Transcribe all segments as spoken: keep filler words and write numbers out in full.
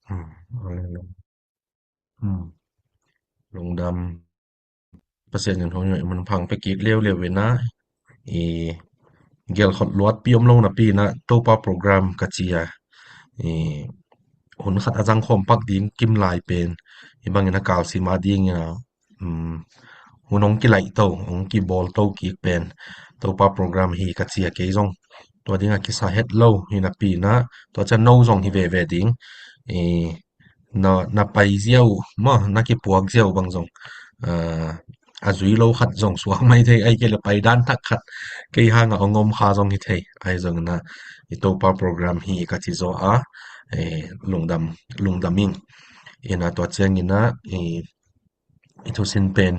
Hmm. Hallelujah. Hmm. Lungdam. Pasian in hong i mun phang pia kik leuleu ina, i gelkhol luatpi om lo napi ina Topa program ka ci a, i hun khat a zang khawm pak ding kim lai pen, i bangin a kalsim a ding ina, um, hun hong kilaih to, hong kibawl to kik pen Topa program hi ka ci a kei zong tua ding a kisa het lo hi napi ina, tua ciang no zong hi veve ding. I na, na pai ziau maw, na kipuak ziau bang zong, ah, a zui lo khat zong suak mai thei, ai kei le pai dan tak khat kei hang a ong om kha zong hi thei. Ai zong ina i Topa program hi ka ci zaw a, eh, lungdam, lungdam ing. Ina tua ciang ina i, i thusin pen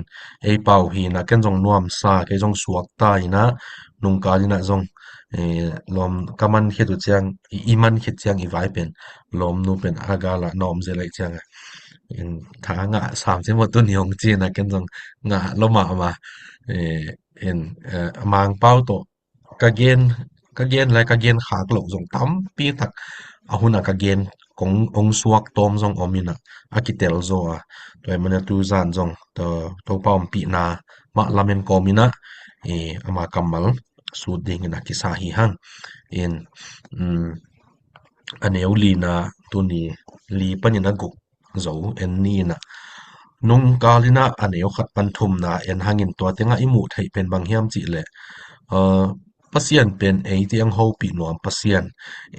ei pau hi ina ken zong nuamsa, kei zong suakta ina nungkal ina zong, eh, lawm ka man khit uh ciang, i, i man khit ciang i vai pen lawmnu pen a gal a na om zia laih ciang a, in tha ngah sam ci maw tuni hong ci ina ken zong ngah lo mahmah. Eh, in, eh, a Mangpau tawh ka gen, ka gen lai ka gen khak loh zong tampi tak a hun a ka gen kong ong suak tawm zong om ina a kitel zaw a, tua i man a tu zan zong to, Topa ompihna mah lamen kawm ina, eh, ama kammal sut ding ina kisa hi hang. In, um, a neu li ina tuni li pan ina guk zo en ni ina nungkal ina a neu khat pan thumna en hangin tua tenga i muh theih pen bang hiam cih leh, uh, Pasian pen ei tiang hopih nuam Pasian,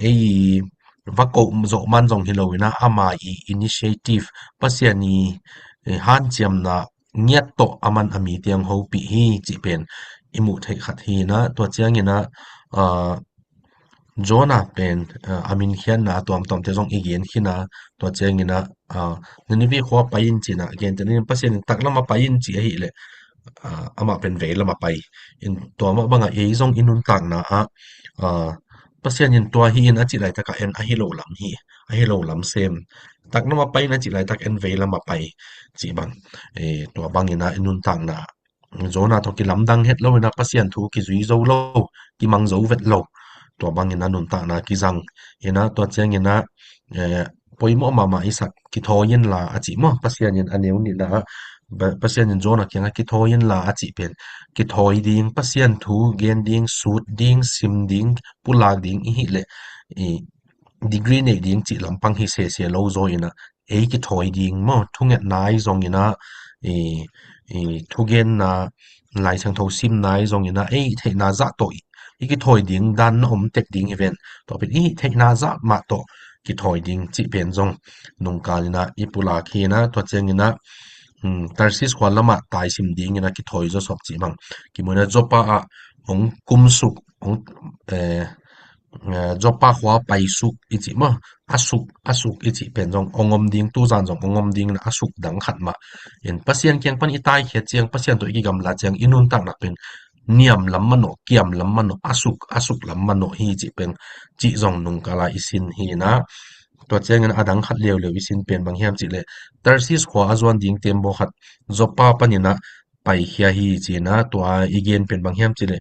ei va koh zawh man zong hi lo ina ama i initiative, Pasian i, eh, hanciamna ngiat tawh a man a mi tiang hopih hi cih pen i muh theih khat hi ina tua ciang ina, ah, Jonah pen, ah, a min khiatna a tuamtuamte zong i gen khin a, tua ciang ina, ah, Nineveh khua pai in ci ina, a gente nin Pasian in taklam a pai in ci ahih leh, ah, amah pen veilam a pai. In tua mah bang a ei zong i nuntakna ah, ah, Pasian in tua hi in a cih laitak a en ahi lo lam hi, ahi lo lam sem. Taklam a pai in a cih laitak en veilam a pai cih bang. Eh, tua bang ina i nuntakna Jonah tawh kilamdang het lo ina Pasian thu kizui zo lo, kimang zo vet lo. Tua bang ina nuntakna kizang ina tua ciang ina, eh, poimawh mahmah i sak kithawi in la a cih maw, Pasian in a neu nihna ah, ba-, Pasian in Jonah kiangah kithawi in la a cih pen kithawi ding, Pasian thu gen ding, sut ding, sim ding, pulak ding i hih leh, i degree neih ding cih lampang hi sese lo zaw ina ei kithawi ding maw, thungetna i zong ina, i, i thugenna, Lai Siangtho simna i zong ina ei theihna zah tawh i, i kithawi ding dan na om tek ding hi ven. Tua pen i theihna zah mah tawh kithawi ding cih pen zong nungkal ina i pulak hi ina tua ciang ina, um, Tarsis khua lamah taisim ding ina kithawi zawsop cih bang. Kimu ina Joppa ah hong kumsuk, hong, eh, eh, Joppa khua paisuk i cih maw, a suk, a suk i cih pen zong ong om ding, tuzan zong ong om ding ina a suk dang khat mah. In Pasian kiang pan i taikhiat ciang, Pasian tawh i kigamla ciang, i nuntakna pen niam lam manawh, kiam lam manawh, a suk, a suk lam manawh hi cih pen, cih zong nungkal a i sin hi ina. Tua ciang ina a dang khat leuleu i sin pen bang hiam cih leh, Tarsis khua a zuan ding tembaw khat Joppa pan ina paikhia hi ci ina, tua i gen pen bang hiam cih leh,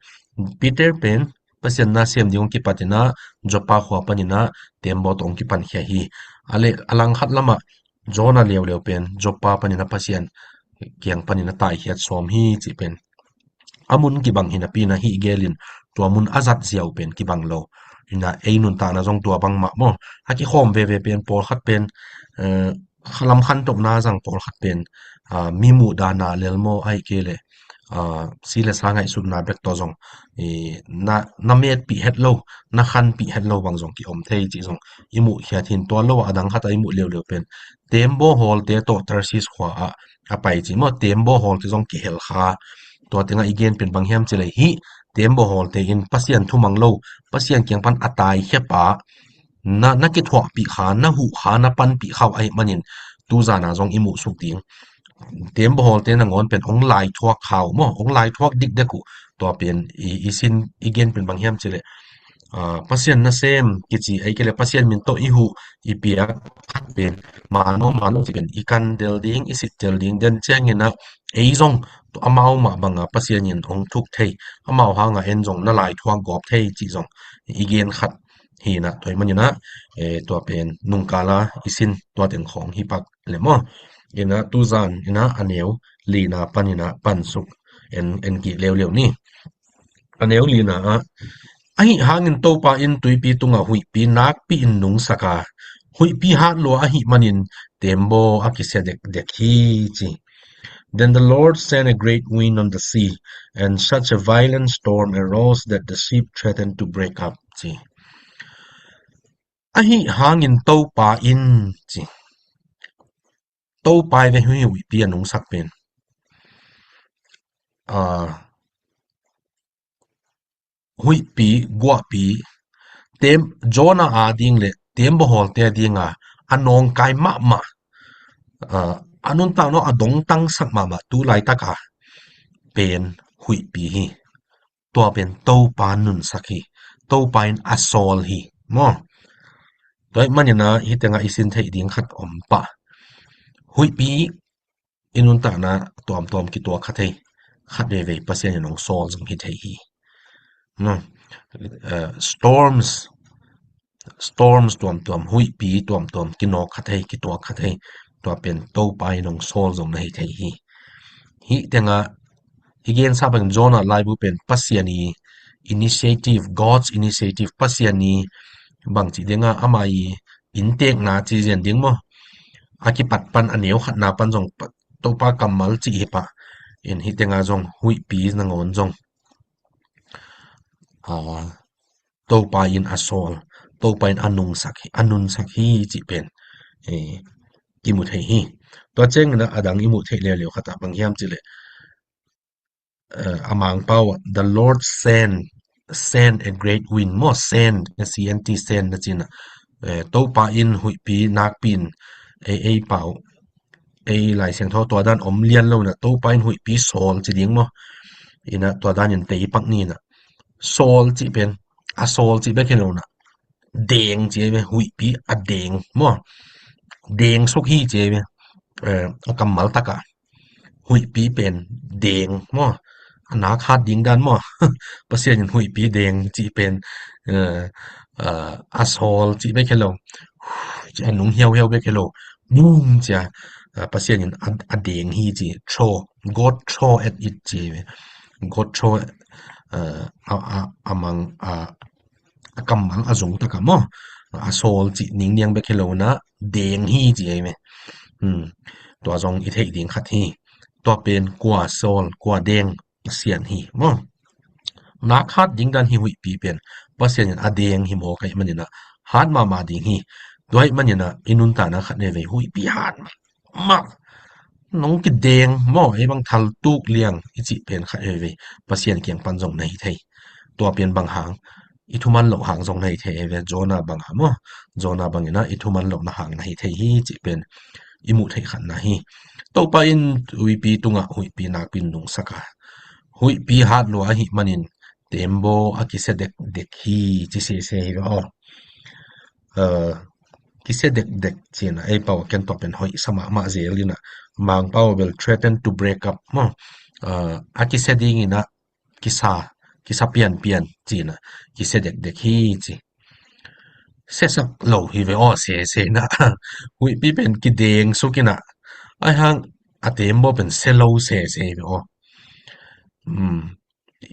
Peter pen Pasian na sem ding hong kipat ina Joppa khua pan ina tembaw tawh hong kipankhia hi. A le, a langkhat lamah Jonah leuleu pen Joppa pan ina Pasian kiang pan ina taikhiat sawm hi cih pen a mun kibang hi napi ina hih gel in tua mun a zat ziau pen kibang lo. Ina ei nuntakna zong tua bang mah maw. A kikhawm veve pen pawlkhat pen, eh, khalam khantohna zang pawlkhat pen, ah, mi muhdahna lel maw, ahih kei leh, ah, si le sa ngaihsutna bek tawh zong, i, na, na metpih het lo, na khanpih het lo bang zong kiom thei cih zong i muh khiat hi in tua lo a dang khat a i muh leuleu pen tembaw hawlte tawh Tarsis khua ah a pai cih maw, tembaw hawlte zong kihel kha. Tua tengah i gen pen bang hiam cih leh hih tembaw hawlte in Pasian thumang lo, Pasian kiang pan a taikhia pa na, na kithuahpih kha, na huh kha, na panpih kha uh ahih manin tuzan a zong i muhsuk ding. Tembaw hawlte nangawn pen ong laithuak kha uh maw, ong laithuak dikdek uh. Tua pen i, i sin, i gen pen bang hiam cih leh, ah, Pasian nasem kici, ahih kei leh Pasian min tawh i huh i piak khat pen mano mano cih pen i kan del ding, i sit del ding, den ciang ina ei zong amau mah bang a Pasian in ong thuk thei, amau hang a en zong na laithuak gawp thei cih zong i gen khat Hi inah tua ahih maninah, eh, tua pen nungkala i sin tua teng khawng hi pak le maw. Inah tuzan inah a neu lina paninah pansuk en, en kik leuleu ni. A neu lina ah, ahi hangin Topa in tuipi tungah huihpi nakpi in nungsak a, huihpi hat lua ahih manin tembaw a kisia dekdek hi ci. Then the Lord sent a great wind on the sea, and such a violent storm arose that the ship threatened to break up ci. Ahi hangin Topa in ci. Topa i ve huihpi a nungsak pen. Ah, huihpi, guahpi, tem, Jonah a ding le tembaw hawlte a dinga a nawngkai mahmah, ah, a nuntak no a dongtangsak mahmah tu laitaka pen huihpi hi. Tua pen Topa nunsak hi. Topa in a sawl hi. Maw? Tua ahih maninah hih tengah i sin theih ding khat om pah. Huihpi i nuntakna tuamtuam kituak kha thei. Khat veivei Pasian in hong sawl zong hi thei hi. No. Eh, storms, storms tuamtuam, huihpi tuamtuam kinawk kha thei, kituak kha thei. Tua pen Topa in hong sawl zong na hi thei hi. Hih tengah i gensa bangin Jonah laibu pen Pasian i initiative, God's initiative, Pasian i bangci dinga ama i inntekna ci zian ding maw. A kipat pan a neu khatna pan zong pa, Topa kammal cih hi pah. In hih tenga zong huihpi nangawn zong, ah, Topa in a sawl, Topa in a nungsak hi, a nunsak hi cih pen, eh, kimu thei hi. Tua ciangin a dang i muh theih leuleu khatah bang hiam cih leh, eh, a Mangpau ah, the Lord send, send a great wind maw, send, S E N T, send na cinah, eh, Topa in huihpi nakpi in ei, ei pau, ei Lai Siangtho tua dan om lian lo inah Topa in huihpi sawl ci ding maw. Inah tua dan in tei pak ni inah. Sawl cih pen, a sawl cih bek hi lo inah. Deng ci ei ve, huihpi a deng maw. Deng suk hi ci ei ve. Eh, a kammal takah huihpi pen deng maw. A nak hat ding dan maw. Pasian in huihpi deng cih pen, eh, eh, a sawl cih bek hi lo. A nung hiauhiau bek hi lo. Boom cia, eh, Pasian in a, a deng hi ci. Throw. God throw at it ci ei ve. God throw, eh, a, a, a mang, a, a kammal a zung takah maw. A sawl cih ningniang bek hi lo inah deng hi ci ei ve. Hmm. Tua zong i theih ding khat hi. Tua pen kua sawl, kua deng Pasian hi maw. Nak hat ding dan hi huihpi pen Pasian in a deng hi mawk ahih maninah hat mahmah ding hi. Tua ahih maninah i nuntakna khat veivei huihpi hat mah mah nong kideng maw, ei bang thaltuk liang i cih pen khat veivei Pasian kiang pan zong na hi thei. Tua pen bang hang, i thuman loh hang zong na hi thei ei ve, Jonah bang hang maw. Jonah bangin ah i thuman lohna hang na hi thei hi cih pen i muh theih khatna hi. Topa in tuipi tungah huihpi nakpi in nungsak a, huihpi hat lua ahih manin tembaw a kisia dekdek hi ci sese hi ve aw. Eh, kisia dekdek cih inah ei pau a ken tua pen hoih sa mahmah zel inah, Mangpau bel threaten to break up maw. Eh, a kisia ding inah kisa, kisa pianpian cih inah kisia dekdek hi ci. Siasak lo hi ve aw sese inah. Huihpi pen kideng suk inah, ahi hang a tembaw pen sia lo sese hi ve aw. Hmm.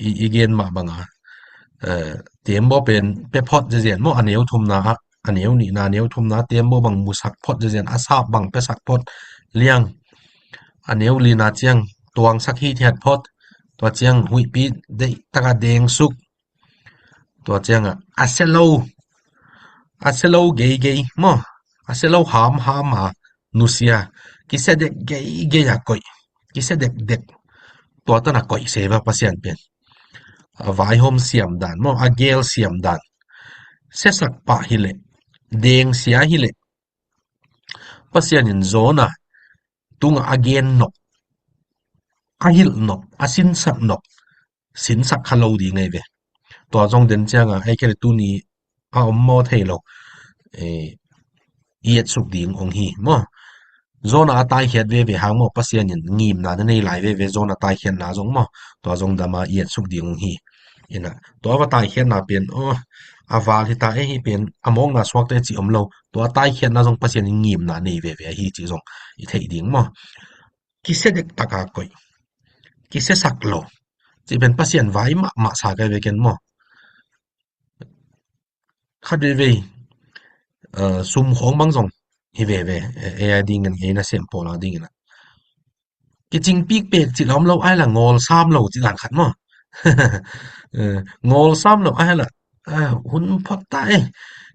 I, i gen mah banga, eh, tembaw pen pia phot ziazian maw, a neu thumna ah, a neu nihna, a neu thumna tembaw bang musak phot ziazian, a sap bang piasak phot liang, a neu lina ciang tuangsak hithiat phot, tua ciang huihpi deih taka deng suk, tua ciangah a sia lo, a sia lo geigei maw, a sia lo hamham a nusia, kisia dek geigei a koih, kisia dekdek, tua tana koih se va Pasian pen. A vaihawm siam dan maw, a gel siam dan. Siasak pah hileh, dengsia hileh, Pasian in Jonah tungah a gen nop, a hilh nop, a sinsak nop, sinsak kha lo ding ahi ve. Tua zong den cianga ei kene tuni a om maw thei lo, eh, i etsuk ding ong hi maw. Jonah a taikhiat veve hang maw, Pasian in ngimna na nei lai veve Jonah taikhiatna zong maw, tua zong dama i etsuk ding ong hi. Ina, tua va taikhiatna pen, aw, a val hi ta e, hih pen a mawkna suakte cih om lo. Tua taikhiatna zong Pasian in ngimna nei veve ahi cih zong i theih ding maw? Kisia dek taka koih, kisia sak lo cih pen Pasian vai mahmah sa kai ve ken maw? Khat veivei, eh, sum khawng bang zong hi veve, eh, ei a dingin, ei nasem pawl a dingin a kicing pikpek cih la om lo, ai la ngawl sam lo cih dan khat maw? Eh, ngawl sam lo, ai la, ah, hun phot ta e,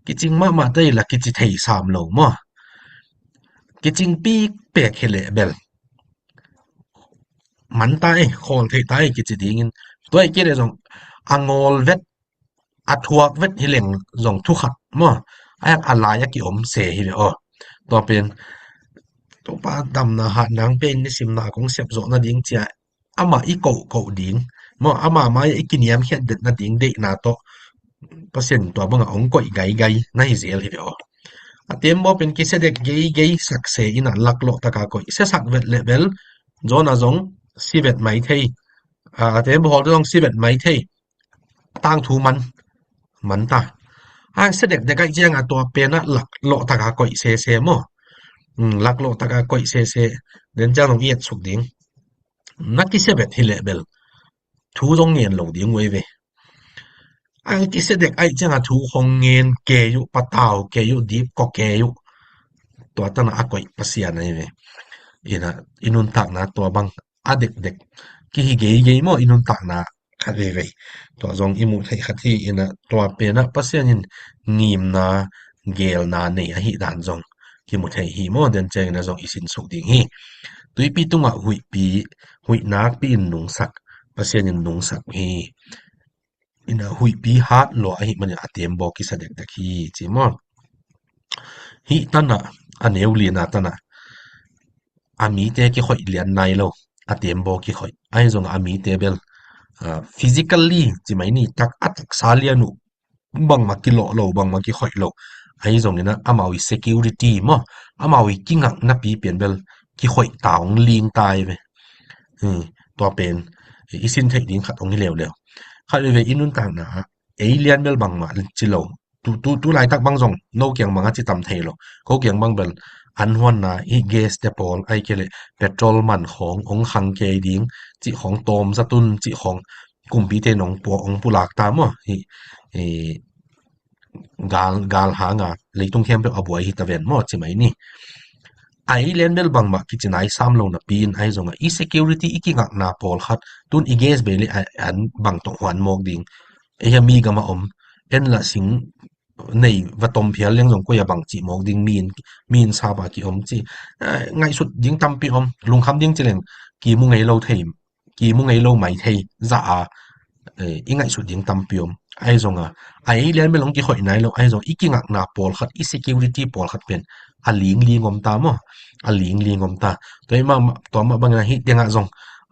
kicing mahmah ta e la kici thei sam lo maw? Kicing pikpek hi leh bel man ta e, khawl thei ta e kici dingin, tua i kei leh zong a ngawl vet, a thuak vet hi leng zong thu khat maw? A hek a lai a kiom se hi ve aw. Tua pen Topa damna hatna hong pia in nisim na kong sep zawh nading cia amah i koh koh ding maw? Amah mai i kiniamkhiat det nading deihna tawh Pasian tua bangah hong koih gaigai na hi zel hi ve aw. A tembaw pen kisia dek geigei, sak se in a laklawh taka koih, sia sak vet leh bel Jonah zong si vet mai thei. A, a tembaw hawlte zong si vet mai thei. Tangthu man, man ta. A sia dekdek aih cianga tua pena laklawh taka koih sese maw? Hmm, laklawh taka koih sese. Den ciang zong i et suk ding. Na kisia vet hi leh bel thu zong ngen lo ding uh ei ve. A kisia dek aih cianga thu khong ngen kei uh, patau kei uh, dip ko kei uh. Tua tana a koih Pasian ahi ve. Ina, i nuntakna tua bang a dekdek kihi geigei maw, i nuntakna khat veivei. Tua zong i muh theih khat hi. Ina, tua pena Pasian in ngimna, gelna nei ahi dan zong kimu thei hi maw? Den ciangin a zong i sinsuk ding hi. Tuipi tungah huihpi, huih nakpi in nungsak, Pasian in nungsak hi. Ina, huihpi hat lua ahi manin a tembaw kisia dekdek hi ci maw? Hih tana, a neu lina tana a mite kikhoih lian nai lo, a tembaw kikhoih. Ahi zong a mite bel, ah, physically ci mai ni, tak a taksa lian uh bangmah kilawh lo, bangmah kikhoih lo. Ahi zongin a amau i security maw, amau i kingaknapi pen bel kikhoih ta hong ling ta hi ve. Hmm, tua pen i sin theih ding khat hong hi leuleu. Khat veve i nuntakna ah ei lian bel bangmah ci lo. Tu, tu, tu laitak bang zong no kiang bang a ci tam thei lo. Ko kiang bang bel an huanna i gas te pawl, ai kei leh petrol man khawng hong khang kei ding cih khawng, tawm zatun cih khawng kumpite in hong pua, hong pulak ta maw? Hi, hi, gal, gal hanga leitung khempeuh a buai hi ta ven maw ci mai ni. A ei lian bel bangmah kici nai sam lo napi in ahi zongah i security, i kingakna pawlkhat, tun i gas bei le a, an bang tawh huan mawk ding. Ei a mi gama om en la sing nei va tom phial leng zong koi a bang cih mawk ding, mi in, mi in sapa ki om ci. Eh, ngaihsut ding tampi om, lungkham ding ci leng ki mu ngei lo thei, ki mu ngei lo mai thei za a, eh, i ngaihsut ding tampi om. Ahi zonga a ei lian bel hong kikhoih nai lo, ahi zong i kingakna pawlkhat, i security pawlkhat pen a lingling om ta maw? A lingling om ta. Tua i mah, tua mah bangin a hih tengah zong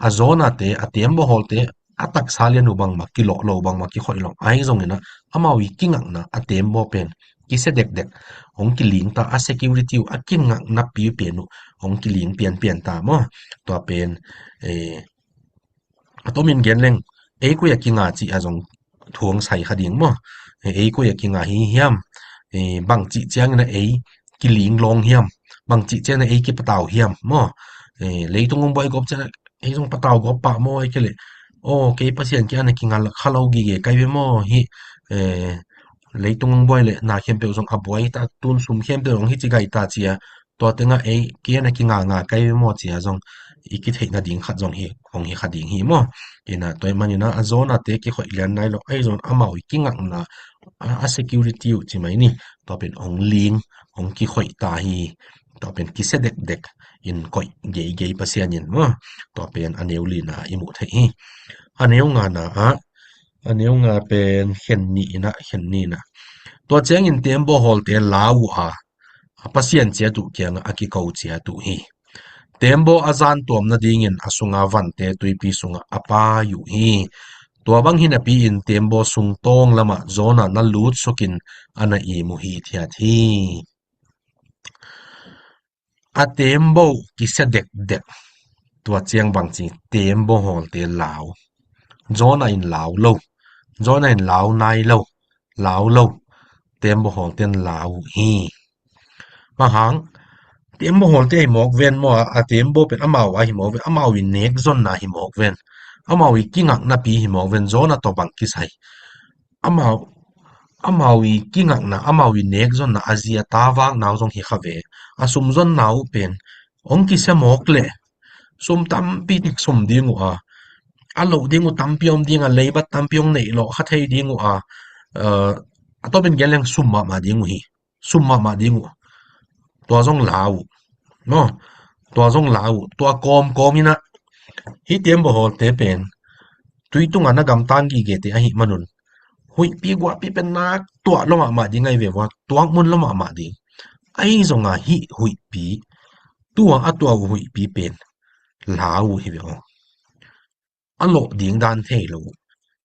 a Jonah te, a tembaw hawlte, a taksa lian uh bangmah kilawh lo, bangmah kikhoih lo. Ahi zongin a amau i kingakna a tembaw pen kisia dekdek hong kiling ta, a security uh, a kingaknapi pen uh hong kiling pianpian ta maw? Tua pen, eh, a tomin gen leng, ei koi a kinga cih a zong thu hong sai kha ding maw? Eh, ei koi a kinga hi hiam? Eh, bang cih ciangin a ei kiling lawng hiam? Bang cih ciangin a ei kipatau hiam maw? Eh, leitung hong buai gawp ciangin a ei zong patau gawp pah maw? Ai kei leh, aw, kei Pasian kiang a kinga kha lo gige kai ve maw? Hih, eh, leitung hong buai leh na khempeuh zong a buai ta, tun sum khempeuh hong hi ci gai ta ci a, tua tengah ei kiang a kinga nga kai ve maw ci a zong i kitheih nading khat zong hi, hong hi kha ding hi maw? Ina, tua i manin a Jonah te kikhoih lian nai lo, ahi zong amau i kingakna, a, a security uh ci mai ni. Tua pen hong ling, hong kikhoih ta hi. Tua pen kisia dekdek in koih geigei Pasian in maw? Tua pen a neu lina i muh theih hi. A neu ngana ah, a neu nga pen khen ni ina, khen ni ina. Tua ciangin tembaw hawlte lau uh a, a Pasian ciat uh kiangah a kiko ciat uh hi. Tembaw a zan tuam nadingin a sunga vante tuipi sungah a pai uh hi. Tua bang hi napi-in tembaw sung tawng lamah Jonah na lut sukin a na im uh hithiat hi. A tembaw kisia dekdek. Tua ciang bangci, tembaw hawlte lau. Jonah in lau lo. Jonah in lau nai lo, lau lo, teembaw hawlte in lau uh hi. Bang hang, teembaw hawlte hi mawk ven maw, a teembaw pen amau a hi mawk ven, amau i nek zonna hi mawk ven, amau i kingaknapi hi mawk ven, Jonah tawh bang kisai. Amau, amau i kingakna, amau i nek zonna, a zi a ta vakna uh zong hi kha ve. A sum zonna uh pen hong kisia mawk leh, sum tampi tak sum ding uh a, a loh ding uh tampi om ding a, leibat tampi hong neih lawh kha thei ding uh a, eh, a tawpin gen leng sum mahmah ding uh hi. Sum mahmah ding uh. Tua zong lau uh. Maw? Tua zong lau uh. Tua kawmkawm in ah, hih teembaw hawlte pen tui tungah na gamtang gigete ahih manun, huihpi guahpi pen nak tuah lua mahmah ding ahi ve ua, tuak mun lua mahmah ding. Ahi zongah hih huihpi, tua a tuah uh huihpi pen lau uh hi ve aw. A lawh ding dan thei lo uh.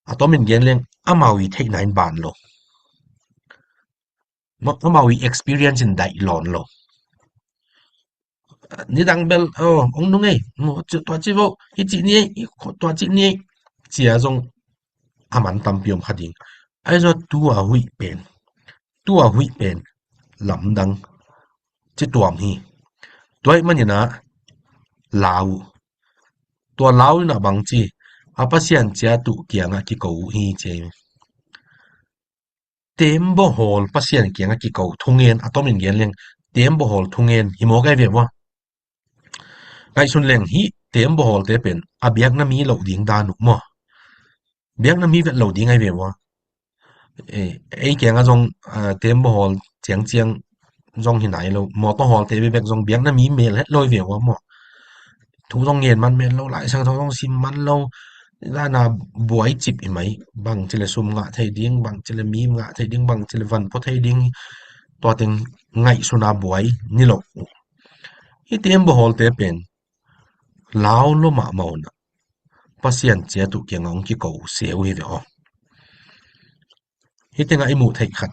A tawmin gen leng amau i theihna in ban lo. Ma-, amau i experience in daih lawn lo. Nidang bel, oh, hong nung ei, tua ci vo, hi ci ni ei, tua ci ni ei, cia zong a man tampi om kha ding. Ahi zong tua huih pen, tua huih pen lamdang ci tuam hi. Tua ahih manin ah lau uh. Tua lau in ah bang ci, a Pasian ciat uh kiangah kiko uh hi ci. Teembaw hawl Pasian kiangah kiko thungen, a tawmin gen leng teembaw hawl thungen hi mawk ahi ve ua. Ngaihsun leng hih teembaw hawlte pen a biakna mi loh ding dan uh maw? Biakna mi vet lo ding ahi ve ua. Eh, ei kiangah zong, ah, teembaw hawl ciangciang zong hi nai lo. Mawtaw hawlte bekbek zong biakna mi mel het lo hi ve ua maw? Thu zong ngen man mel lo, Lai Siangtho zong sim man lo. Dana buai cip hi mai. Bang ci le sum ngah thei ding, bang ci le mi ngah thei ding, bang ci le van pua thei ding. Tua teng ngaihsuna buai ni lo. Hih teembaw hawlte pen lau lua mahmah un ah Pasian ciat uh kiangah hong kiko uh seu hi ve aw. Hih tengah i muh theih khat,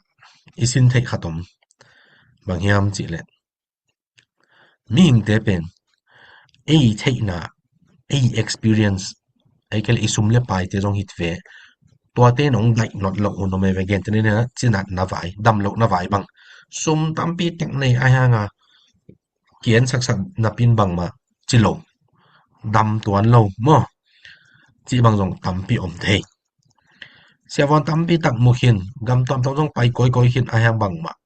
i sin theih khat om. Bang hiam cih leh, mihingte pen ei theihna, ei experience, ei kei leh i sum le paite zong hi ve. Tuate in hong daih nop loh uh om ei ve, gentehna in ah cinat na vai, dam loh na vai bang. Sum tampi tek nei ahi hang a, ki-en saksak napi in bangmah ci lo, dam tuan lo maw, cih bang zong tampi om thei. Siavuan tampi tak mu khin, gam tuamtuam zong pai kawikawi khin ahi hang bangmah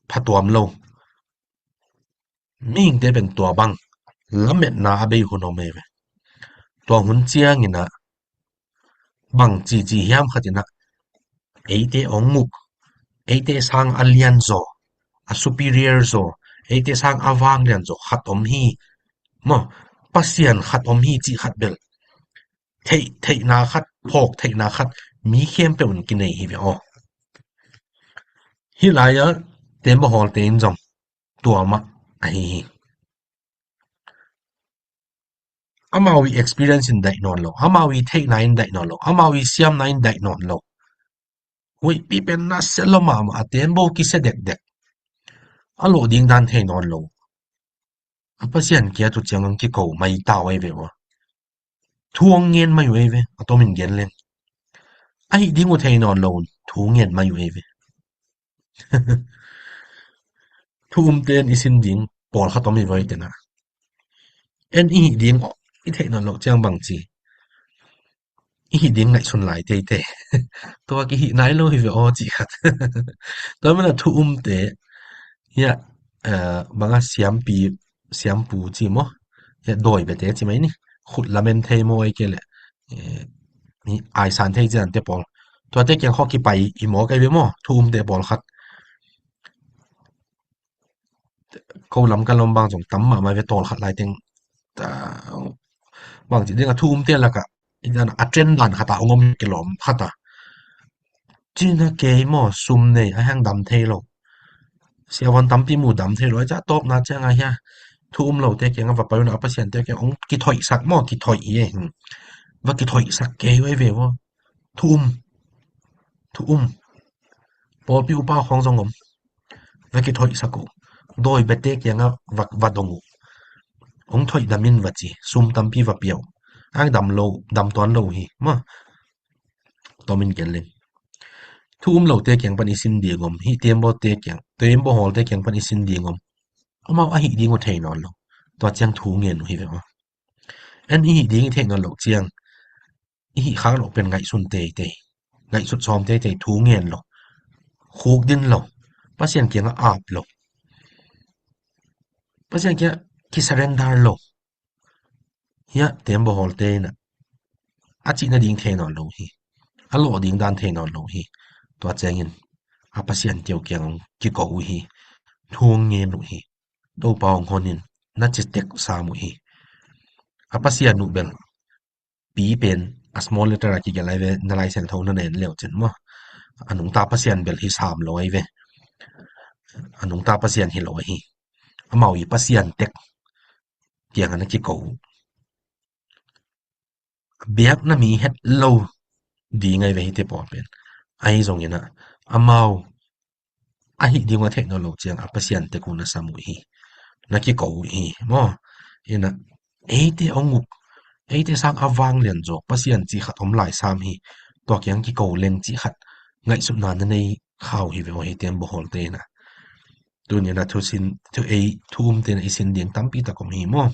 pha tuam lo. Mihingte pen tua bang lametna a bei hun om ei ve. Tua hun ciangin ah bang cici hiam khat in ah, eite hong muk, eite sang a lian zaw, a superior zaw, eite sang a vanglian zaw khat om hi. Maw, Pasian khat om hi cih khat bel theih, theihna khat, phawk theihna khat mi khempeuh in kinei hi ve aw. Hih lai-ah teembaw hawlte in zong tua mah ahi hi. Amau i experience in daih nawn lo, amau i theihna in daih nawn lo, amau i siamna in daih nawn lo. Huihpi pen nasia lua mahmah, a teembaw kisia dekdek. A lawh ding dan thei nawn lo. A Pasian kiat uh ciang hong kiko mai ta uh ei ve ua. Thu hong ngen mai uh ei ve, a tawmin gen leng. Ahi ding uh thei nawn lo, thu ngen mai uh ei ve. Thu umte in i sin ding pawlkhat om hi voi tena. En i hih ding i theih nawn loh ciang bang ci, i hih ding ngaihsun lai teitei. Tua kihih nai lo hi ve aw cih khat. Tua mana thu umte hiah, eh, banga siampi, siampu ci maw? Hiah dawi bete ci mai ni. Khut lamen thei maw ei kei leh, eh, ni aisan thei cian te pawl. Tuate kiang khaw kipai i maw kai ve maw? Thu umte pawlkhat. Ko lam ka lam bang zong tam mahmah ve, tawlkhat lai teng. Bang ci ding a, thu umte lakah a trend dan khatah ong om kilawm khatah. Cina kei maw, sum nei a hang dam thei lo. Siavuan tampi mu dam thei lo, a ca tawpna ciang a hia. Thu um lote kiangah va pai un a, Pasiante kiang ong kithoihsak maw, kithoih hi e. Va kithoihsak kei uh ei ve maw. Thu um. Thu um. Pawlpi upa khawng zong om. Va kithoihsak uh. Dawi bete kiangah va, va dong uh. Hong thoih dam in va ci. Sum tampi va pia uh. Ang dam lo, dam tuan lo hi. Maw. Tomin gen leng. Thu um lote kiang pan i sin ding om, hih tembaw te kiang, tembaw hawlte kiang pan i sin ding om. Amau ahih ding uh thei nawn lo. Tua ciang thu ngen uh hi ve maw. En i hih ding i theih nawn lo ciang, i hih khak loh pen ngaihsun teitei, ngaihsut sawm teitei, thu ngen lo, khuk din lo, Pasian kiangah ap lo, Pasian kiangah kisurrender lo. Hiah tembaw hawlte in ah a cih nading thei nawn lo hi, a lawh ding dan thei nawn lo hi. Tua ciangin a pasian te uh kiang hong kiko uh hi, thu hong ngen uh hi. Topa hong hon in na ci tek sam uh hi. A pasian uh bel, pi pen a small letter a kigelh ahi ve, na Lai Siangtho na na en le uh cin maw. A nungta pasian bel hi sam lo ahi ve. A nungta pasian hi lo ahi. Amau i pasian tek kiangah na kiko uh. Biakna mi het lo ding ahi ve hihte pawl pen. Ahi zongin ah amau ahih ding uh a theih nawn lo ciang a pasian tek uh na sam uh hi, na kiko uh hi maw. In ah eite hong uk, eite sang a vanglian zawk pasian cih khat om lai sam hi. Tua kiang kiko leng cih khat ngaihsutna na nei kha uh hi ve aw, hih tembaw hawlte in ah. Tuni in ah thu sin, thu ei, thu umte in ah i sin ding tampi tak om hi maw.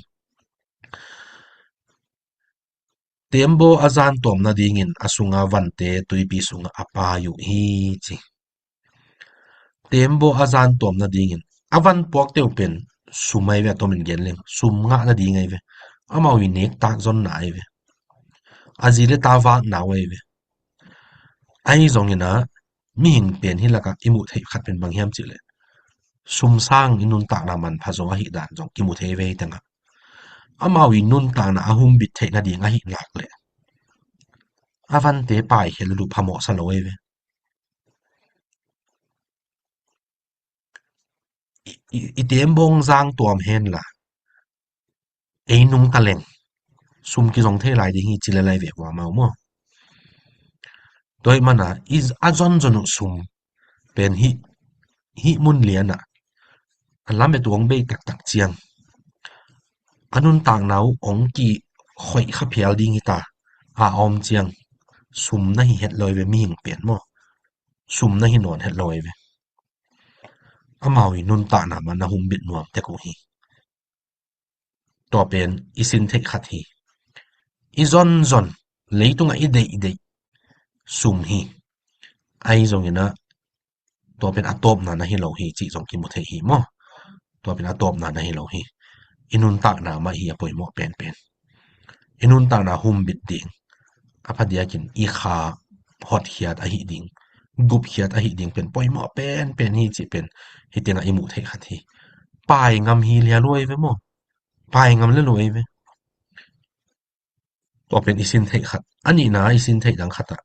Tembaw a zan tuam nadingin a sunga vante tuipi sungah a pai uh hi, ci. Tembaw a zan tuam nadingin a van puakte uh pen sum ahi ve, a tomin gen leng sum ngah nading ahi ve. Amau i nek tak zonna ahi ve. A zi le ta vakna uh ahi ve. Ahi zongin ah mihing pen hih lakah i muh theih khat pen bang hiam cih leh, sum sang i nuntakna manpha zaw ahih dan zong kimu thei ve. Hih tengah amau i nuntakna a humbit theih nading ahih nak leh a vante paikhia lulu phamawhsa lo ahi ve. I, i, i tembaw zan tuam hen la, ei nungta leng sum kizong thei lai ding hi, ci le lai ve vua mau maw. Tua ahih mana i a zonzon uh sum pen hih, hih mun lianah a lamet uh hong bei taktak ciang a nuntakna uh hong kikhoih kha phial ding hi ta. A om ciang sum na hi het lo ahi ve, mihing pen maw. Sum na hi nawn het lo ahi ve. Amau i nuntakna mah na humbit nuam tek uh hi. Tua pen i sin theih khat hi. I zonzon, leitungah i deihdeih sum hi. Ahi zongin ah tua pen a tawpna na hi lo hi cih zong kimu thei hi maw. Tua pen a tawpna na hi lo hi. I nuntakna mah hi a poimawh penpen. I nuntakna humbit ding, a phadiakin i kha hotkhiat ahih ding, gupkhiat ahih ding pen poimawh penpen hi cih pen hih tengah i muh theih khat hi. Pai ngam hi lia lo ahi ve maw. Pai ngam le lo ahi ve. Tua pen i sin theih khat. A nihna i sin theih dang khatah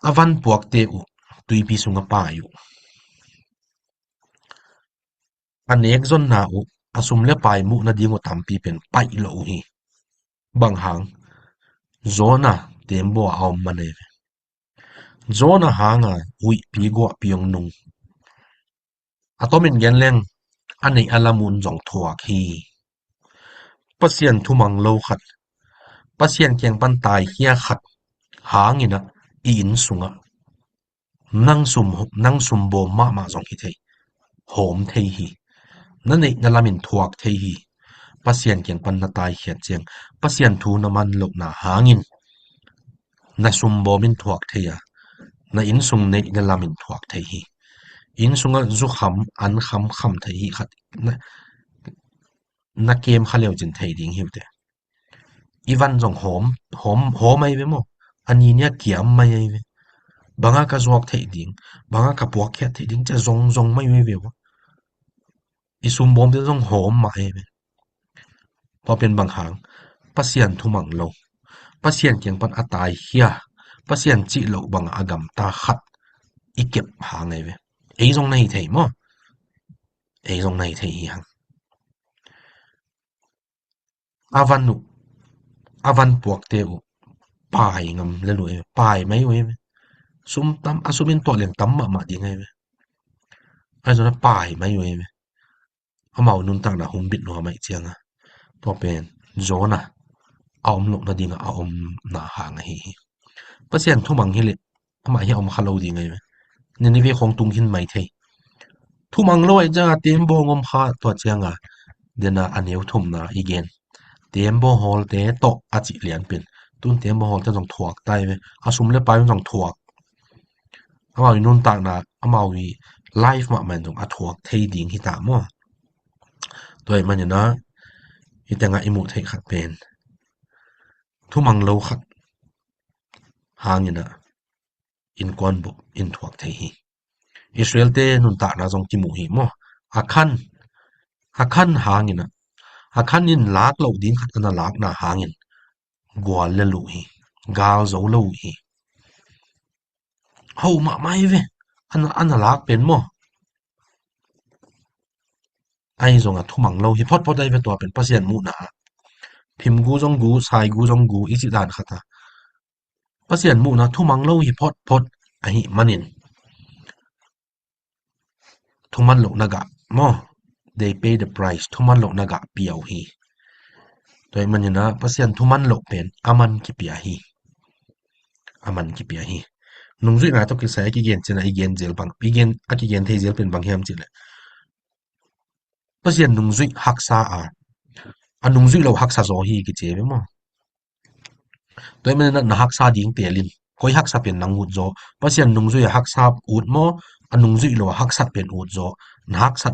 a van puakte uh tuipi sungah pai uh. A nek zonna uh, a sum le pai muh nading uh tampi pen paih lo uh hi. Bang hang? Jonah tembaw a om man ahi ve. Jonah hanga huihpi guahpi hong nung. A tomin gen leng a neih a lam un zong thuak hi. Pasian thumang lo khat, Pasian kiang pan taikhia khat hangin ah i inn sungah nang sum, nang sum bawm mahmah zong hi thei, hawm thei hi. Na neih na lamin thuak thei hi. Pasian kiang pan na taikhiat ciang Pasian thu na man lohna hangin na sum bawm in thuak thei a, na inn sung neih na lamin thuak thei hi. Inn sungah zukham, ankham, kham thei hi khat na, na kem kha leu cin thei ding hi uh teh. I van zong hawm, hawm, hawm ahi ve maw. A ni nia kiam mai ahi ve. Banga ka zuak theih ding, banga ka puakkhiat theih ding cia zong zong mai uh ahi ve uh. I sum bawmte zong hawm mah ahi ve. Tua pen bang hang? Pasian thumang lo, Pasian kiang pan a taikhia, Pasian cih loh banga a gamta khat i kep hang ahi ve. Ei zong na hi thei maw. Ei zong na hi thei hi hang. A van uh, a van puakte uh pai ngam le lo ahi ve. Pai mai uh ahi ve. Sum tam, a sum in tuah leng tam mahmah ding ahi ve. Ahi zongin a pai mai uh ahi ve. Amau nuntakna humbit nuam ahih cianga tua pen Jonah a om loh nadinga a omna hang ahi hi. Pasian thumang hi leh amah hi a om kha lo ding ahi ve. Nineveh khawng tung khin mai thei. Thumang lo ahi cianga teembaw hong om kha, tua cianga dena a neu thumna i gen. Teembaw hawlte tawh a cih lian pen. Tun teembaw hawlte zong thuak ta hi ve. A sum le pai zong thuak. Amau i nuntakna, amau i life mahmah in zong a thuak thei ding hi ta maw? Tua ahih manin ah, hih tengah i muh theih khat pen thumang lo khat hangin ah innkuan bup in thuak thei hi. Israelte nuntakna zong kimu hi maw? Akhan, Akhan hangin ah, Akhan in lak loh ding khat a na lakna hangin gual le luh hi, gal zo lo uh hi. Ho mahmah hi ve, a na, a na lak pen maw? Ahi zongah thumang lo hi photphot ahi ve, tua pen Pasian muhna ah. Phim gu zong gu, sai gu zong gu, i cih dan khat a. Pasian muhna thumang lo hi photphot ahih manin, thuman lohna gah maw? They pay the price. Thuman lohna gah pia uh hi. Tua ahih manin ah Pasian thuman loh pen a man kipia hi. A man kipia hi. Nungzuihna tawh kisai a kigen cih na i gen zel bang, i gen, a kigen thei zel pen bang hiam cih leh, Pasian nungzuih haksa a, a nungzuih lo haksa zaw hi kici ve maw? Tua ahih manin ah na haksa ding teel in, koi haksa pen nang ut zaw? Pasian nungzui a haksa ut maw, a nungzuih lo a haksa pen ut zaw? Na haksa,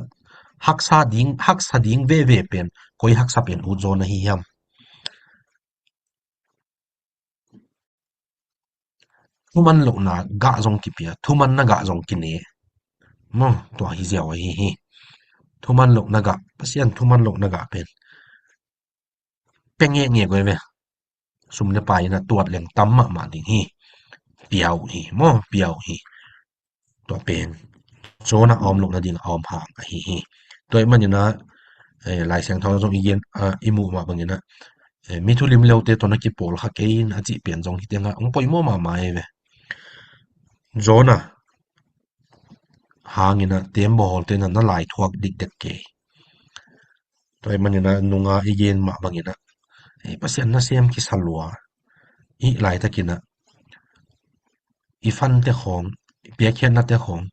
haksa ding, haksa ding veve pen koi haksa pen ut zaw na hi hiam? Thuman lohna gah zong kipia, thumanna gah zong kine maw? Tua hi ziau ahi hi. Thuman lohna gah, Pasian thuman lohna gah pen pia ngekngek uh hi ve. Sum le pai in a tuat leng tam mahmah ding hi. Pia uh hi maw? Pia uh hi. Tua pen Jonah a om loh nading a om hang ahi hi. Tua ahih manin ah, eh, Lai Siangtho zong i gen, ah, i muh mah bangin ah, eh, mi thulim leute tawh na kipawl kha kei in a cih pen zong hih tengah hong poimawh mahmah hi ve. Jonah hangin ah teembaw hawlte in ah na laithuak dikdek kei. Tua ahih manin ah nunga i gen mah bangin ah, ei, Pasian nasem kisa lua. Hih laitakin ah i fante khawng, i piakkhiatnate khawng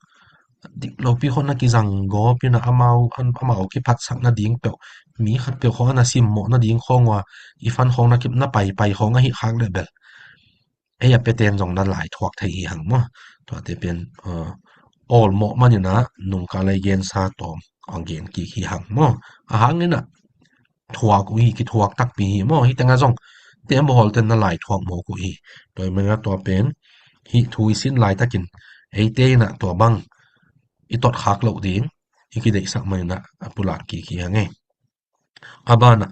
dik lopi khawng na kizang gawp in ah amau, amau kiphatsak nading peuh, mi khat peuh khawng a na simmawh nading khawng uh a i fan khawng na kip, na paipai khawng ahih khak leh bel ei a piaten zong na laithuak thei hi hang maw? Tuate pen, uh, awlmawh manin ah nungkal a i gensa tawm a gen kik hi hang maw? A hangin ah thuak uh hi, kithuak takpi hi maw? Hih tengah zong teembaw hawlte in na laithuak mawk uh hi. Tua ahih manin ah tua pen hih thu i sin laitakin eite in ah tua bang i totkhak loh ding i kideihsak manin ah a pulak kik hi hang ei. A banah,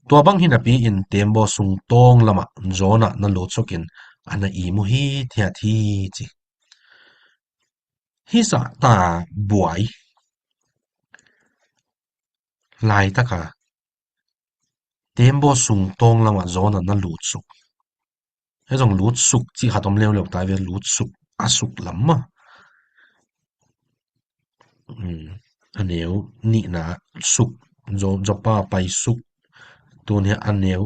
tua bang hi napi-in teembaw sung tawng lamah Jonah na lutsuk in a na im uh hithiat hi ci. Hih zahta buai laitaka teembaw sung tawng lamah Jonah na lutsuk. Hei zong lutsuk cih khat om leuleu ta ve, lutsuk, a suk lam mah. Um, a neu nihna suk, Joppa pai suk, tun hi a neu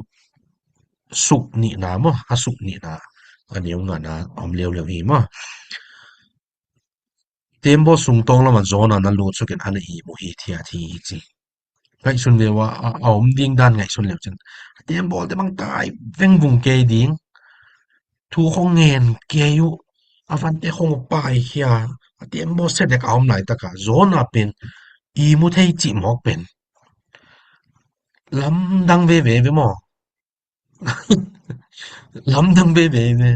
suk nihna maw, a suk nihna, a neu ngana om leuleu hi maw. Teembaw sung tawng lamah Jonah na lutsuk in a na im uh hithiat hi ci. Ngaihsun ve ua, a, a om ding dan ngaihsun leu cin, a teembawlte bang tai vengvung kei ding. Thu khong ngen kei uh, a vante khong uh paikhia, a teembaw sedek a om laitaka Jonah pen im uh thei cih mawk pen lamdang veve ve maw? Lamdang veve ve.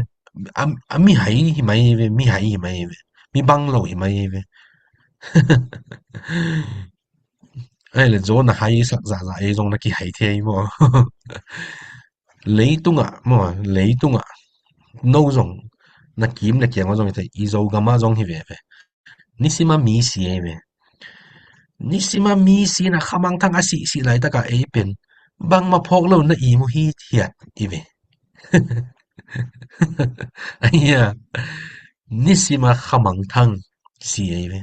A, a mihai hi mai ve, mihai hi mai ve. Mi bang lo hi mai ve. Ai le Jonah hai sak zahzah ei zong na kihai thei maw? Leitungah maw, leitungah no zong na kim le kiang zong i thei, i Zogamah zong hi veve. Nisima mi si ei ve. Nisima mi si na khamangthang a sihsih laitaka ei pen bangmah phawk lo na im uh hithiat i ve. Aia, nisima khamangthang si ei ve.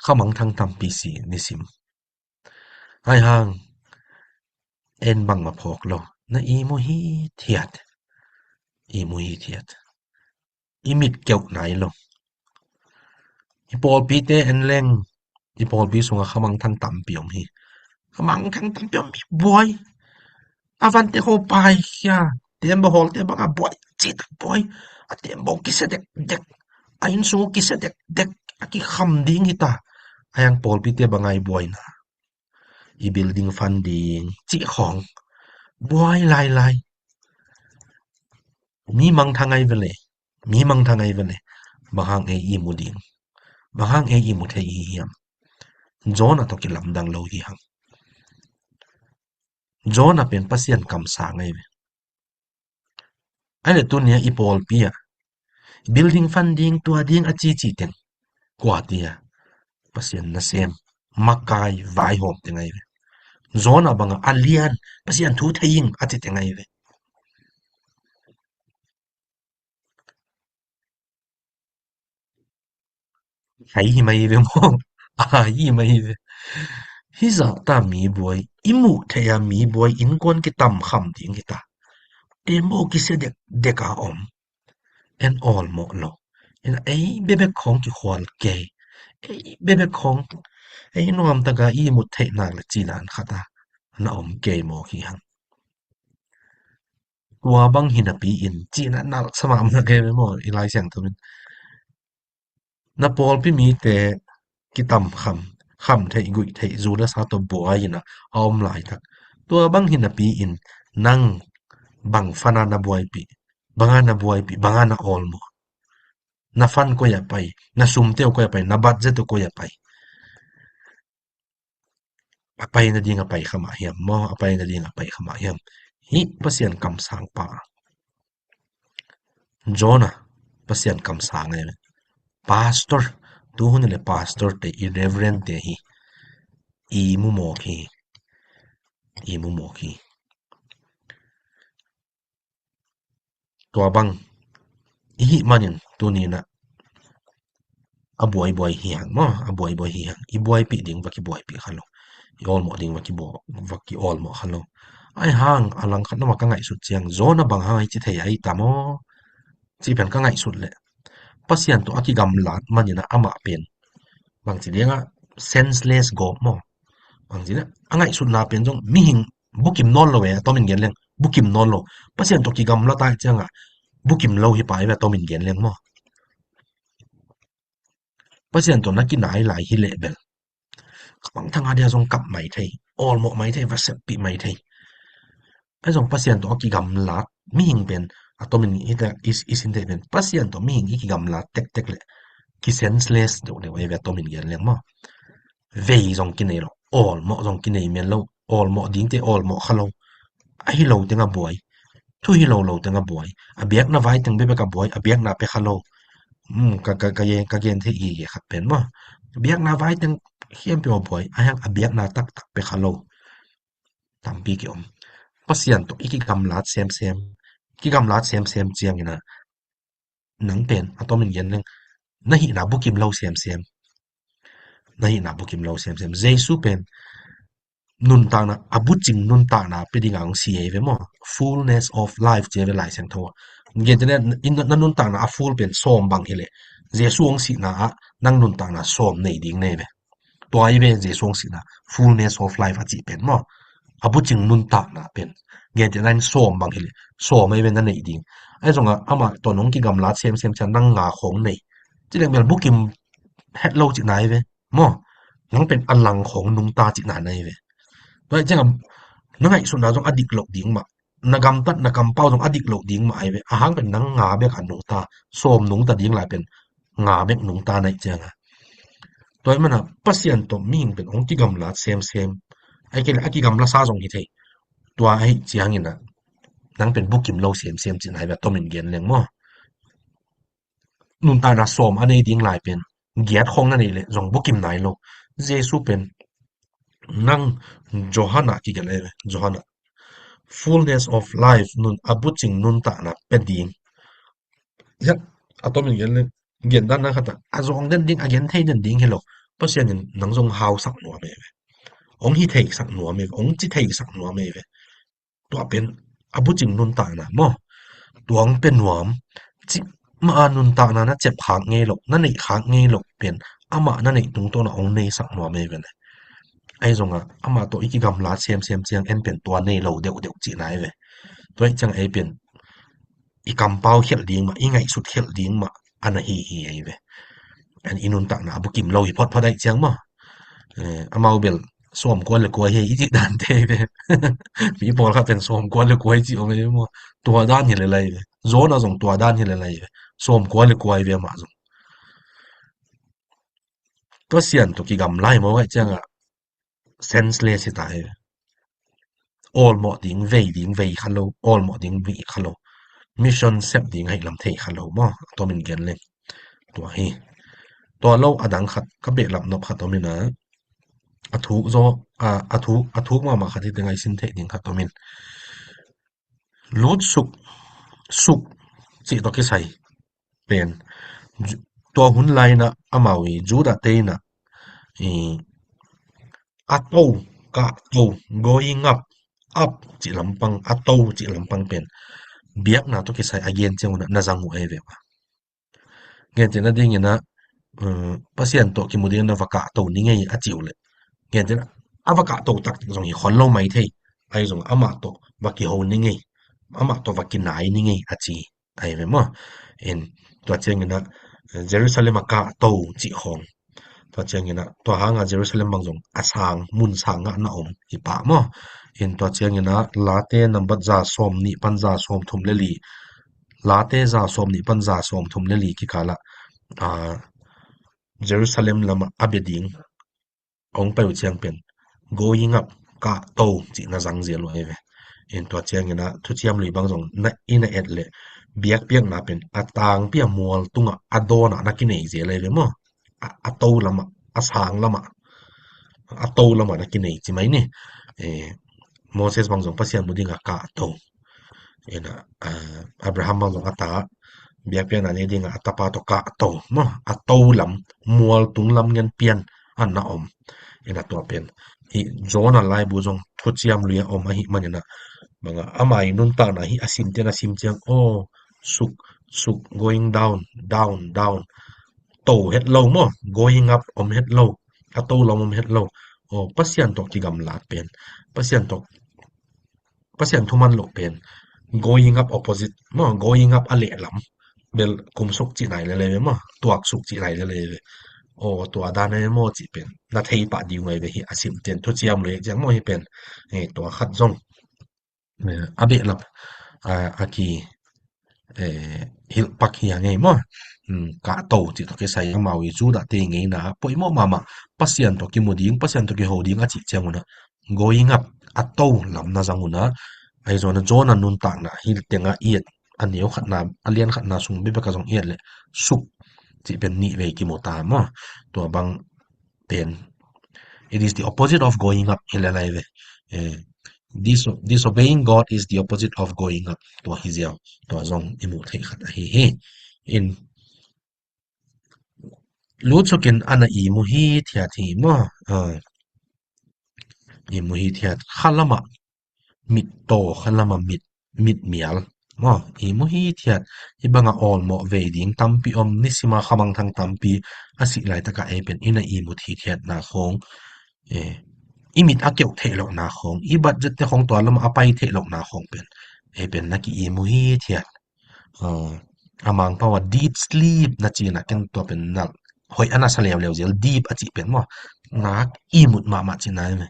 Khamangthang tampi si nisim. Ai hang, en bangmah phawk lo na im uh hithiat. ihmu hithiat. I mit keuh nai lo. I pawlpite en leng, i pawlpi sungah khamangthang tampi om hi. Khamangthang tampi om hi buai. A vante ho paikhia, tembaw hawlte banga buai, citak buai. A tembaw kisia dekdek, a inn sung uh kisia dekdek, a kikham ding hita. A hiang pawlpite banga i buaina, i building fund ding cih khawng buai lailai. Mi mangthang ai vele, mi mangthang ai vele. Bang hang ei ihmu ding, bang hang ei ihmu thei i hi hiam? Jonah tawh kilamdang lo hi hang. Jonah pen Pasian kamsang ai ve. Ai le tunia i pawlpi ah building fund ding, tua ding a cici teng kuatia Pasian nasem makai vaihawm teng ai ve. Jonah banga a lian, Pasian thu thei ing a ci teng ai ve. Hai hi mai ve maw? Ai hi mai ve. Hizah ta mi buai, i muh theih a mi buai, innkuan kitam kham ding hita. Tembaw kisia dekdek a om. En awlmawh lo. En ei bebek khawng kikhual kei. Ei bebek khawng, ei nuamtaka i mut theih nak le cina an khata na om kei mawk hi hang. Tua bang hi napi in, cina nalh sa mahmah kei ve maw, i Lai Siangtho in. Na pawlpi mite kitam kham, kham theih, guih theih, zu le sa tawh buai in a om laitak. Tua bang hi napi in, nang bang fund a na buaipih, bang a na buaipih, bang a na awlmawh. Na fund koi a pai, na sumte uh koi a pai, na budget uh koi a pai. A pai nading a pai kha mah hiam maw? A pai nading a pai kha mah hiam? Hih Pasian kamsang pa. Jonah, Pasian kamsang ai. Pastor, tuhun le pastor te, i reverend te hi. I mu mawk hi. I mu mawk hi. Tua bang i hih manin tuni in a buaibuai hi hang maw, a buaibuai hi hang. I buaipih ding va kibuaipih kha lo. I awlmawh ding va kibaw-, va kiawlmawh kha lo. Ai hang a langkhat lamah ka ngaihsut ciang, Jonah bang hang a i ci thei a i tam aw? Cih pen ka ngaihsut leh Pasian tawh a kigamlat manin a amah pen bangci dingah senseless gawp maw? Bangci dingah a ngaihsutna pen zong mihing bukim nawn lo e, a tomin gen leng bukim nawn lo. Pasian tawh kigamlat ahih ciangah bukim lo hi pai ve, a tomin gen leng maw? Pasian tawh na kinai lai hi leh bel, khamangthang a dia zong kap mai thei, awlmawh mai thei, va seppih mai thei. Ahi zong Pasian tawh a kigamlat mihing pen a tomin i ta, i, i sin thei pen Pasian tawh mihing i kigamlat tektek leh kisenseless deuhdeuh ei ve, a tomin gen leng maw? Vei zong kinei lo, awlmawh zong kinei men lo, awlmawh dingte awlmawh kha lo. A hi lo teng a buai, thu hi lo lo teng a buai, a biakna vai teng bekbek a buai, a biakna pia kha lo. Hmm, ka, ka, ka gen, ka gen thei gige khat pen maw, a biakna vai teng khempeuh a buai, a hiang a biakna taktak pia kha lo. Tampi kiom. Pasian tawh i kigamlat semsem, kigamlat semsem ciangin a, nang pen a tomin gen leng, na hihna bukim lo semsem. Na hihna bukim lo semsem. Jesu pen nuntakna, a bucing nuntakna pia dingah hong si ei ve maw? Fullness of life ci ei ve Lai Siangtho ah. Gentehna, na, na nuntakna a full pen sawm bang hi leh, Jesu hong sihna ah nang nuntakna sawm nei ding nei ve. Tua ei ve Jesu hong sihna fullness of life a cih pen maw? A bucing nuntakna pen, gentehna in sawm bang hi leh sawm ei ve na neih ding. Ahi zongah amah tawh nong kigamlat semsem ciang nang nga khawng nei. Ci leng bel bukim het lo cihna ei ve maw? Nang pen a lang khawng nungta cihna na hi ve. Tua hi ciangah na ngaihsutna zong a dik loh ding mah, na gamtat na kampau zong a dik loh ding mah ahi ve. A hang pen nang nga bek a nungta, sawm nungta ding lai pen nga bek nungta na hih ciangah. Tua ahih manin a Pasian tawh mihing pen hong kigamlat semsem. Ahih kei leh a kigamlasa zong hi thei. Tua ahih ciangin a nang pen bukim lo semsem cihna ahi ve, a tomin gen leng maw? Nuntakna sawm a nei ding lai pen giat khawng na neih leh zong bukim nai lo. Jesu pen nang Johan ah kigelh ei ve, Johan ah fullness of life, nun, a bucing nuntakna pia ding. Hiah a tomin gen leng, gen dan na khat ah a zawng den ding, a gen thei den ding hi lo. Pasian in nang zong hausak nuam ei ve. Hong hi theisak nuam ei ve, hong ci theisak nuam ei ve. Tua pen a bucing nuntakna maw? tuang pia nuam, cih mah a nuntakna na cep khak ngei lo, na neih khak ngei lo pen, amah na neih tungtawn a hong neisak nuam ei ve le. Ahi zongah amah tawh i kigamla semsem ciang en pen tua nei lo deuhdeuh cihna ei ve. Tua ih ciang ei pen i kampau khialh ding mah, i ngaihsut khialh ding mah a na hi hi ei ve. En i nuntakna a bukim lo hi photphot aih ciang maw. Eh, amau bel sawmkua le kua hi i cih dan te ei ve. Mi pawlkhat pen sawmkua le kua i cih om ei maw. Tua dan hi le lai ve. Zona zong tua dan hi le lai ve. Sawmkua le kua i ve amah zong. Tua sian tawh kigamla i maw aih ciangah senseless hi ta hi. Awlmawh ding vei ding vei kha lo, awlmawh ding vei kha lo. Mission sep ding ahi lam thei kha lo maw. A tomin gen leng. Tua hi. Tua lo a dang khat ka behlap nop khat tomin a. A thuk zaw, a, a thuk, a thuk mahmah khat hi teng a i sin theih ding khat tomin. Lut suk, suk cih tawh kisai pen. Ju-, tua hun lai-in ah amau i Judah te in ah i a to, kah to, going up, up cih lampang, a to cih lampang pen biakna tawh kisai a gen ciang un ah na zang uh ei ve ua. Gentehna dingin ah, um, Pasian tawh kimu dingin na va kahto ni ngei a ci uh leh. Gentehna, a va kahto taktak zong hi khol lo mai thei. Ahi zong amah tawh va kiho ni ngei. Amah tawh va kinai ni ngei a ci. Ahi ve maw. In, tua ciangin ah, Jerusalem a kahto cih khawng. Tua ciangin ah, tua hanga Jerusalem bang zong a sang, mun sang ngah na om hi pah maw. In tua ciangin ah, Late nambat za sawm nih pan za sawm thum le li. Late za sawm nih pan za sawm thum le li kikal ah, ah, Jerusalem lamah a bia ding. Hong pai uh ciang pen. Going up, kahto, cih na zang zial uh ahi ve. In tua ciangin ah, thuciam lui bang zong, na, i na et leh. Biakpiakna pen, a tangpi a mual tungah, a dawn ah na kinei zial ahi ve maw. A, a to lamah, a sang lamah, a to lamah na kinei ci mai ni. Eh, Moses bang zong Pasian mu dingin a kahto. Ina, ah, Abraham bang zong a ta, biakpiakna nei dingin a tapa tawh kahto. Maw, a to lam, mual tung lam ngen pian, a na om. Ina tua pen. Hi Jonah laibu zong thuciam lui a om ahih manin ah. Bang a, amah i nuntakna hi a sim ten a sim ciang. Oh, suk, suk, going down, down, down. To het lo maw, going up om het lo, a to lam om het lo. Oh, Pasian tawh kigamlat pen, Pasian tawh, Pasian thuman loh pen, going up opposite maw, going up a lehlam. Bel kum suk cih nai lele ve maw, tuak suk cih nai lele ve. Oh, tua dan e maw cih pen, na thei pah ding ngai ve hi a sim ten, thuciam lui ciang maw hi pen. Eh, tua khat zong. Eh, a behlap, ah, a ki, eh, hilh pak hi a ngei maw. Hmm, kahto cih tawh kisai amau i Judah te ngeina, poimawh mahmah, Pasian tawh kimu ding, Pasian tawh kiho ding a cih ciang un ah. Going up, a to lam na zang un ah. Ahi zongin ah Jonah nuntakna, hi tengah i et, a neu khatna, a lian khatna sung bekbek a zong i et leh, suk, cih pen nih vei kimu ta maw. Tua bang pen. It is the opposite of going up, hi le lai ve. Eh, dis-, disobeying God is the opposite of going up. Tua hi ziau. Tua zong i muh theih khat ahi hi. In, Lut suk in a na i mu hithiat hi maw. Ah, i mu hithiat. Kha lamah mit taw, kha lamah mit, mit mial. Maw, i mu hithiat, i banga awlmawh vei ding tampi om, nisima khamangthang tampi a sih laitaka ei pen, i na i mu hithiatna khawng. Eh, i mit a keuh theih lohna khawng, i budget te khawng tua lamah a pai theih lohna khawng pen. Ei pen na ki i mu hithiat. Ah, a Mangpau a deep sleep na cina ken tua pen nal hoih a na sa leuleu zial, deep a cih pen maw. Nak i mut mahmah cina e.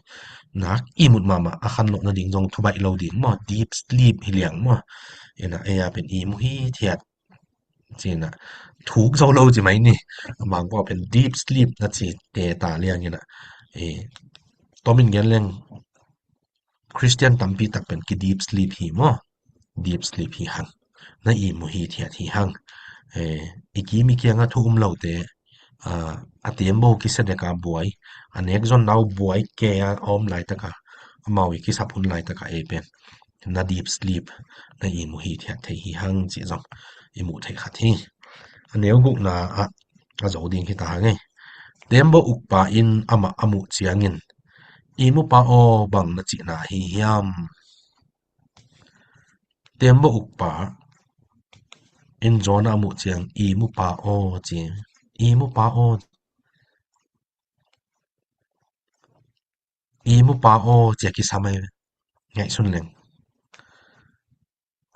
Nak i mut mahmah a khan loh nading zong thubaih lo ding maw. Deep sleep hi liang maw. Ina, ei a pen i mu hithiat. Cina. Thuk zo lo ci mai ni. A Mangpau pen deep sleep na ci te ta liang ina. Eh, tomin gen leng Christian tampi tak pen ki deep sleep hi maw. Deep sleep hi hang. Na i mu hithiat hi hang. Eh, i kim i kianga thu um lote, ah, a tiambo kisa deka buai, a nek zon nau buai ke a om laitaka, amau i kisap hun laitaka ei pen. Na deep sleep, na i mu hithiat thei hi hang cih zong i mu thei khat hi. A neu gukna ah, a zo ding hi ta hang ei. Tiambo ukpa in amah a muh ciangin, i mupa aw bang na cihna hi hiam. Tiambo ukpa In Jonah a muh ciang, "I mupa aw," ci. "I mupa aw, i mupa aw," ci a kisam ai. Ngaihsun leng.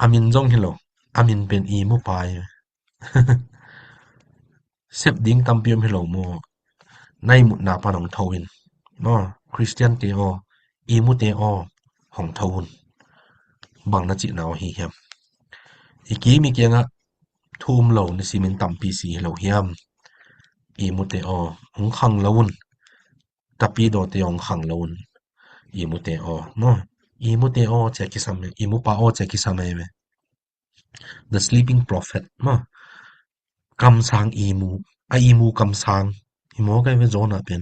A min zong hi lo. A min pen i mupa ai. Sep ding tampi om hi lo maw? Na ihmutna pan hong tho in. Maw, Khristiante aw, ihmute aw, hong tho un. Bang na cihna aw hi hiam? I kim i kiangah thu um lo nisimin tampi si hi lo hiam? Ihmute aw, hong khang lo un. Tapidawte hong khang lo un. Ihmute aw, maw? Ihmute aw, ci a kisam e. Imupa aw, ci a kisam e ve. The sleeping prophet, maw? Kamsang imu, a imu kamsang. I mawk ai ve Jonah pen.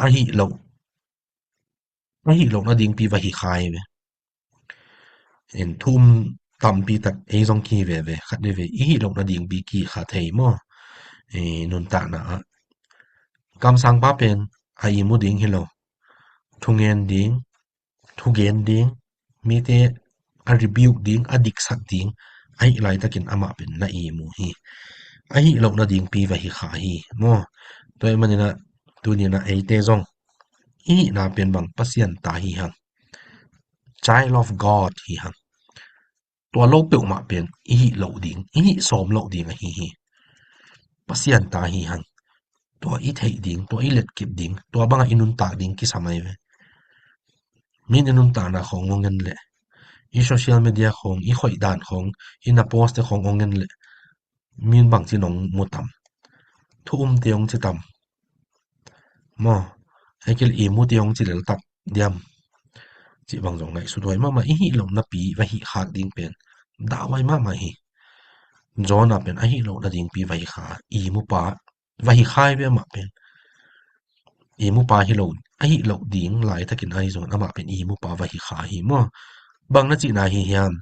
Ahih loh, ahih loh nadingpi va hi kha ai ve. In thu um tampi tak ei zong ki veve, khat veve, i hih loh nadingpi ki kha thei maw? Nuntakna ah. Kamsangpa pen a imu ding hi lo. Thungen ding, thugen ding, mite a rebuke ding, a diksak ding, ahih laitakin amah pen na imu hi. Ahih loh nadingpi va hi kha hi, maw? Tua ahih maninah, tuninah eite zong i hihna pen bang Pasian ta hi hang. Child of God hi hang. Tua lo peuhmah pen i hih loh ding, i hih sawm loh ding ahi hi. Pasian ta hi hang. Tua i theih ding, tua i letkip ding, tua bangah i nuntak ding kisam ai ve. Min i nuntakna khawng hong en leh, i social media khawng, i khoih dan khawng, i na post te khawng hong en leh, min bangci nong mu tam? Thu umte hong ci tam? Maw, hei kil i mute hong ci lel tak diam? Cih bang zong ngaihsut huai mahmah, i hih loh napi va hih khak ding pen dahhuai mahmah hi. Jonah pen a hih loh nadingpi va hi kha, i mupa va hi kha ai ve amah pen. I mupa hi lo, a hih loh ding laitakin ahi zongin amah pen i mupa va hi kha hi maw? Bang na cihna hi hiam?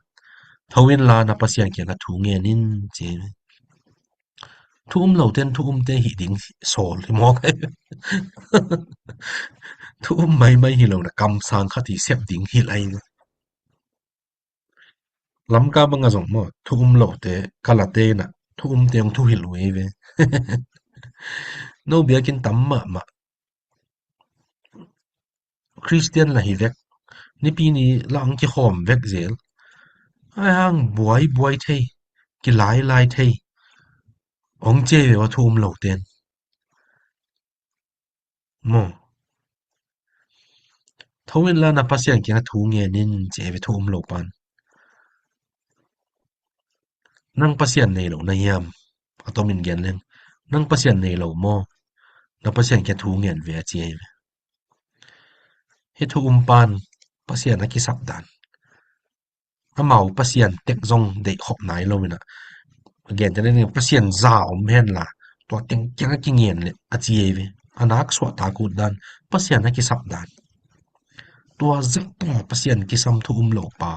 Tho inla na Pasian kiangah thu ngen in ci. Thu um lote in thu umte hih ding sawl hi mawk ai. Thu um maimai hi lo na kamsang khat hi sep ding hilh ai. Lamka bangah zong maw, thu um lote, kalate inah thu umte hong thuhilh uh ei ve. No biakinn tam mahmah. Khristian la hi vek, nipi ni la hong kikhawm vek zel. Ai hang buaibuai thei, kilailai thei, hong ci ei ve ua thu um lote in. Maw? Tho inla na Pasian kiangah thu ngen in ci ei ve thu um lo pan. Nang Pasian nei lo na hiam? A tomin gen leng. Nang Pasian nei lo maw? Na Pasian kiangah thu ngen ve a ci ei ve. Hih thu um pan Pasian a kisap dan. Amau Pasian tek zong deihkhop nai lo inah. Gentehna ding Pasian za om henla, tua teng kiangah kingen leh a ci ei ve. A nak suahtak ut dan, Pasian a kisap dan. Tua zek tua Pasian kisam thu um lo pa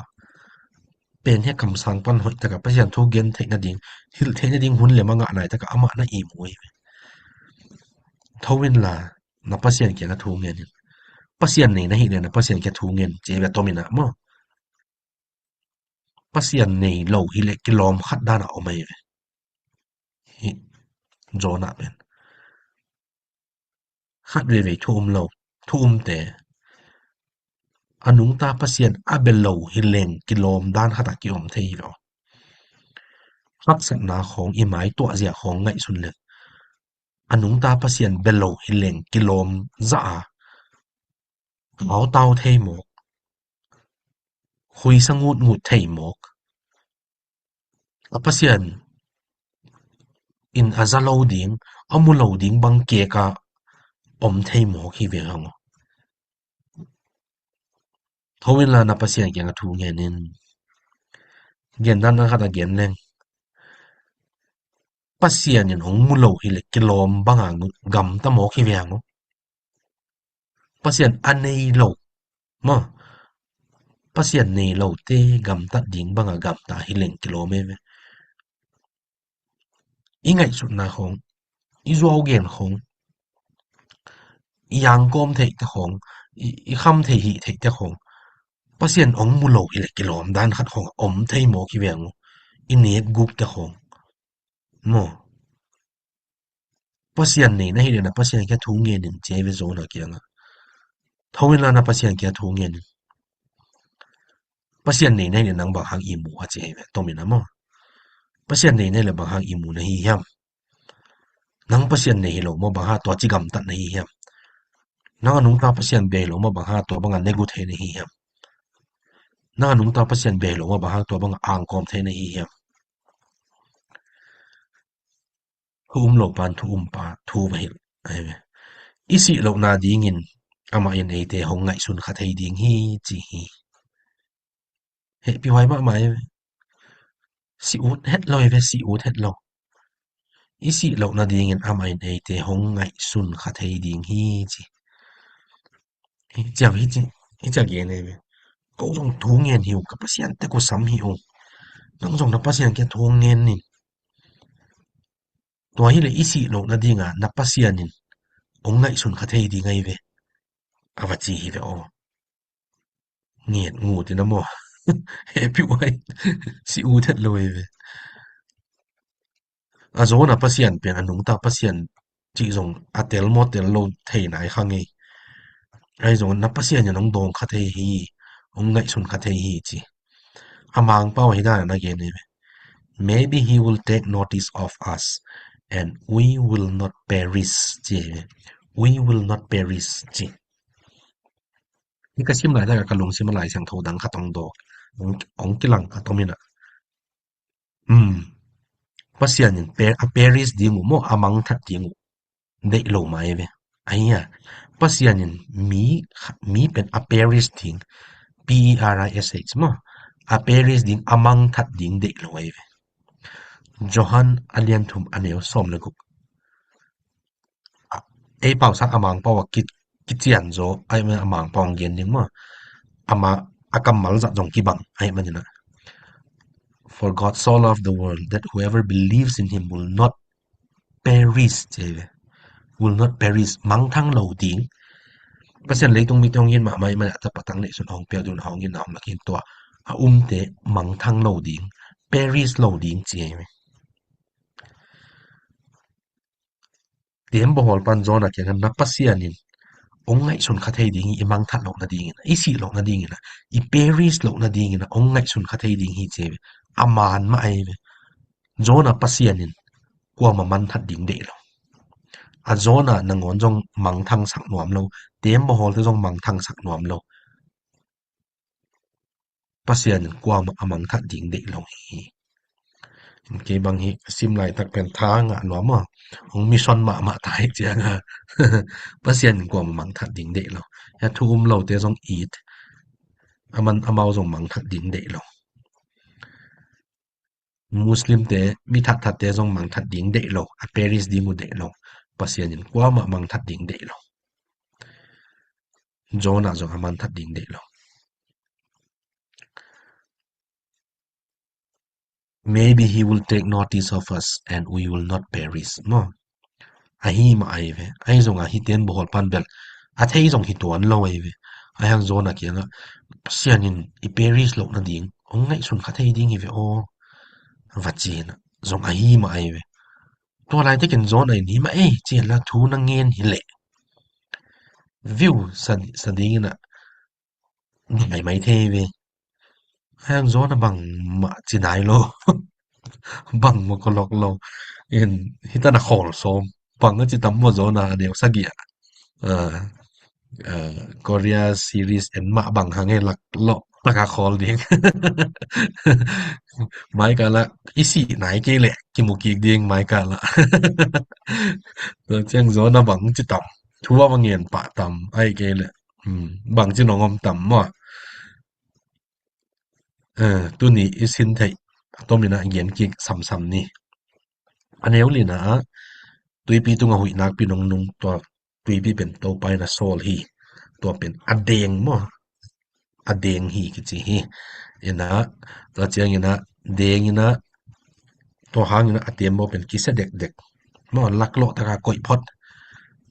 pen hih kamsang pan hoih takah Pasian thu gen theih nading, hilh theih nading hun le mangah nai takah amah na imu ei ve. Tho inla na Pasian kiangah thu ngen in. Pasian nei na hih le na Pasian kiangah thu ngen ci ei ve a tom inah maw? Pasian nei lo hileh kilawm khat danah om ahi ve. Hih Jonah pen khat veivei thu um lo, thu umte a nungta Pasian a bia lo hileng kilawm dan khatah kiom thei hi lo. Haksatna khawng i mai tuahzia khawng ngaihsun leng a nungta Pasian bia lo hileng kilawm zah a, tautau thei mawk, huisa ngutngut thei mawk, a Pasian in a za lo ding, a mu lo ding bang keka om thei mawk hi ve hang aw. Tho inla na Pasian kiangah thu ngen in. Gendan a khat a gen leng, Pasian in hong mu lo hileh kilawm banga gamta mawk hi ve hang aw. Pasian a nei lo maw, Pasian nei lote gamtat ding banga gamta hileng kilawm ei ve. I ngaihsutna khawng, i zuau gen khawng, i angkawm theihte khawng, i, i kham thei hih theihte khawng Pasian hong mu lo hileh kilawm dan khat khawng om thei mawk hi ve hang aw. i nek guk te khawng maw. Pasian nei na hih leh na Pasian kiang thu ngen in ci hi ve, Jonah kiangah. Tho inla na Pasian kiang thu ngen in. Pasian nei na hih leh nang bang hang i mu a ci hi ve, tom in a maw. Pasian nei na hih leh bang hang i mu na hi hiam? Nang Pasian nei hi lo maw, bang hang tua ci gamtat na hi hiam? Nang a nungta Pasian bia hi lo maw, bang hang tua bangah negu thei na hi hiam? Nang a nungta Pasian bia hi lo maw, bang hang tua bangah angkawm thei na hi hiam? Thu um lo pan thu um pa thu va hilh. Ahi ve. I sih lohna dingin amah in eite hong ngaihsun kha thei ding hi ci hi. Hehpih huai mahmah hi ve. Si ut het lo hi ve, si ut het lo. I sih lohna dingin amah in eite hong ngaihsun kha thei ding hi ci. Hi ciang hi ci, hi ciang gen hi ve. Ko zong thu ngen hi ung, ka Pasian tek uh sam hi ung. Nang zong na Pasian kiang thu ngen in. Tua hi leh i sih lohna dinga na Pasian in hong ngaihsun kha thei ding ahi ve. A va ci hi ve aw. Nget ngut in a maw. Hehpih huai. Si ut het lo hi ve. A Jonah Pasian pen a nungta Pasian cih zong a tel maw tel lo thei nai kha ngei. Ahi zong na Pasian in hong dawng kha thei hi, hong ngaihsun kha thei hi ci. A Mangpau hi dan a na gen hi ve. Maybe he will take notice of us and we will not perish ci hi ve. We will not perish ci. Hi ka sim lai takah ka lungsim a Lai Siangtho dang khat hong dawk, hong, hong kilang a tom in a. Um, Pasian in pe, a perish ding uh maw, a mangthat ding uh deih lo mah ahi ve. Ahi a, Pasian in mi, mi pen a perish ding, P E R I S H maw, a perish ding, a mangthat ding deih lo ahi ve. Johan a lian thum a neu sawm le guk. Ei pausak a Mangpau a ki, kician zaw, ahi man a Mangpau a gen ding maw. Ama a kammal zat zong kibang, ahi man in a. For God so loved the world that whoever believes in him will not perish, ci hi ve. Will not perish, mangthang lo ding. Pasian leitung mite hong gin mahmah, ahi man a tapa tang neihsun hong piak ding, hong gin na om lak in tua a umte mangthang lo ding, perish lo ding ci hi ve. Teembaw hawl pan Jonah kiangah na Pasian in hong ngaihsun kha thei ding hi, i mangthat lohna dingin, i sih lohna dingin, i perish lohna dingin hong ngaihsun kha thei ding hi ci hi ve. A man mah ahi ve. Jonah Pasian in kuamah mangthat ding deih lo. A Jonah nangawn zong mangthangsak nuam lo. Teembaw hawlte zong mangthangsak nuam lo. Pasian in kuamah a mangthat ding deih lo hi. Kei bang hi sim laitak pen tha ngah nuam a, hong mission mahmah ta hi cianga Pasian in kuamah mangthat ding deih lo. Hia thu um lote zong it, aman amau zong mangthat ding deih lo. Muslimte, mi thathatte zong mangthat ding deih lo, a perish ding uh deih lo. Pasian in kuamah mangthat ding deih lo. Jonah zong a mangthat ding deih lo. Maybe he will take notice of us and we will not perish. Maw. Ahi mah ahi ve. Ahi zongah hih teembaw hawl pan bel a thei zong hi tuan lo ahi ve. Ahi hang Jonah kiangah Pasian in i perish lohna ding hong ngaihsun kha thei ding hi ve aw, va ci hi na. Zong ahi mah ahi ve. Tua laitakin Jonah in hi mah ei ci hi la, thu na ngen hi leh view sa, sa dingin a dai mai thei ve. Ahi hang Jonah bangmah ci nai lo. Bangmah kawlawk lo. In, hi tan a khawl sawm. Bang a ci tam maw Jonah a neu sagih ah. Ah, ah, Korea series en mah bang hang e, laklawh taka khawl ding. Mai kal ah i sih nai kei leh kimu kik ding mai kal ah. Tua ciang Jonah bang ci tam. Thu a va ngen pah tam. Ai kei leh. Hmm, bangci nong om tam maw? Eh, tuni i sin theih a tomin a gen kik samsam ni. A neu lina ah tuipi tunga huih nakpi nong nung, tua tuipi pen Topa in a sawl hi. Tua pen a deng maw? A deng hi kici hi. Ina, tua ciangina dengina, tua hangina a teembaw pen kisia dekdek maw, laklawh taka koih phot.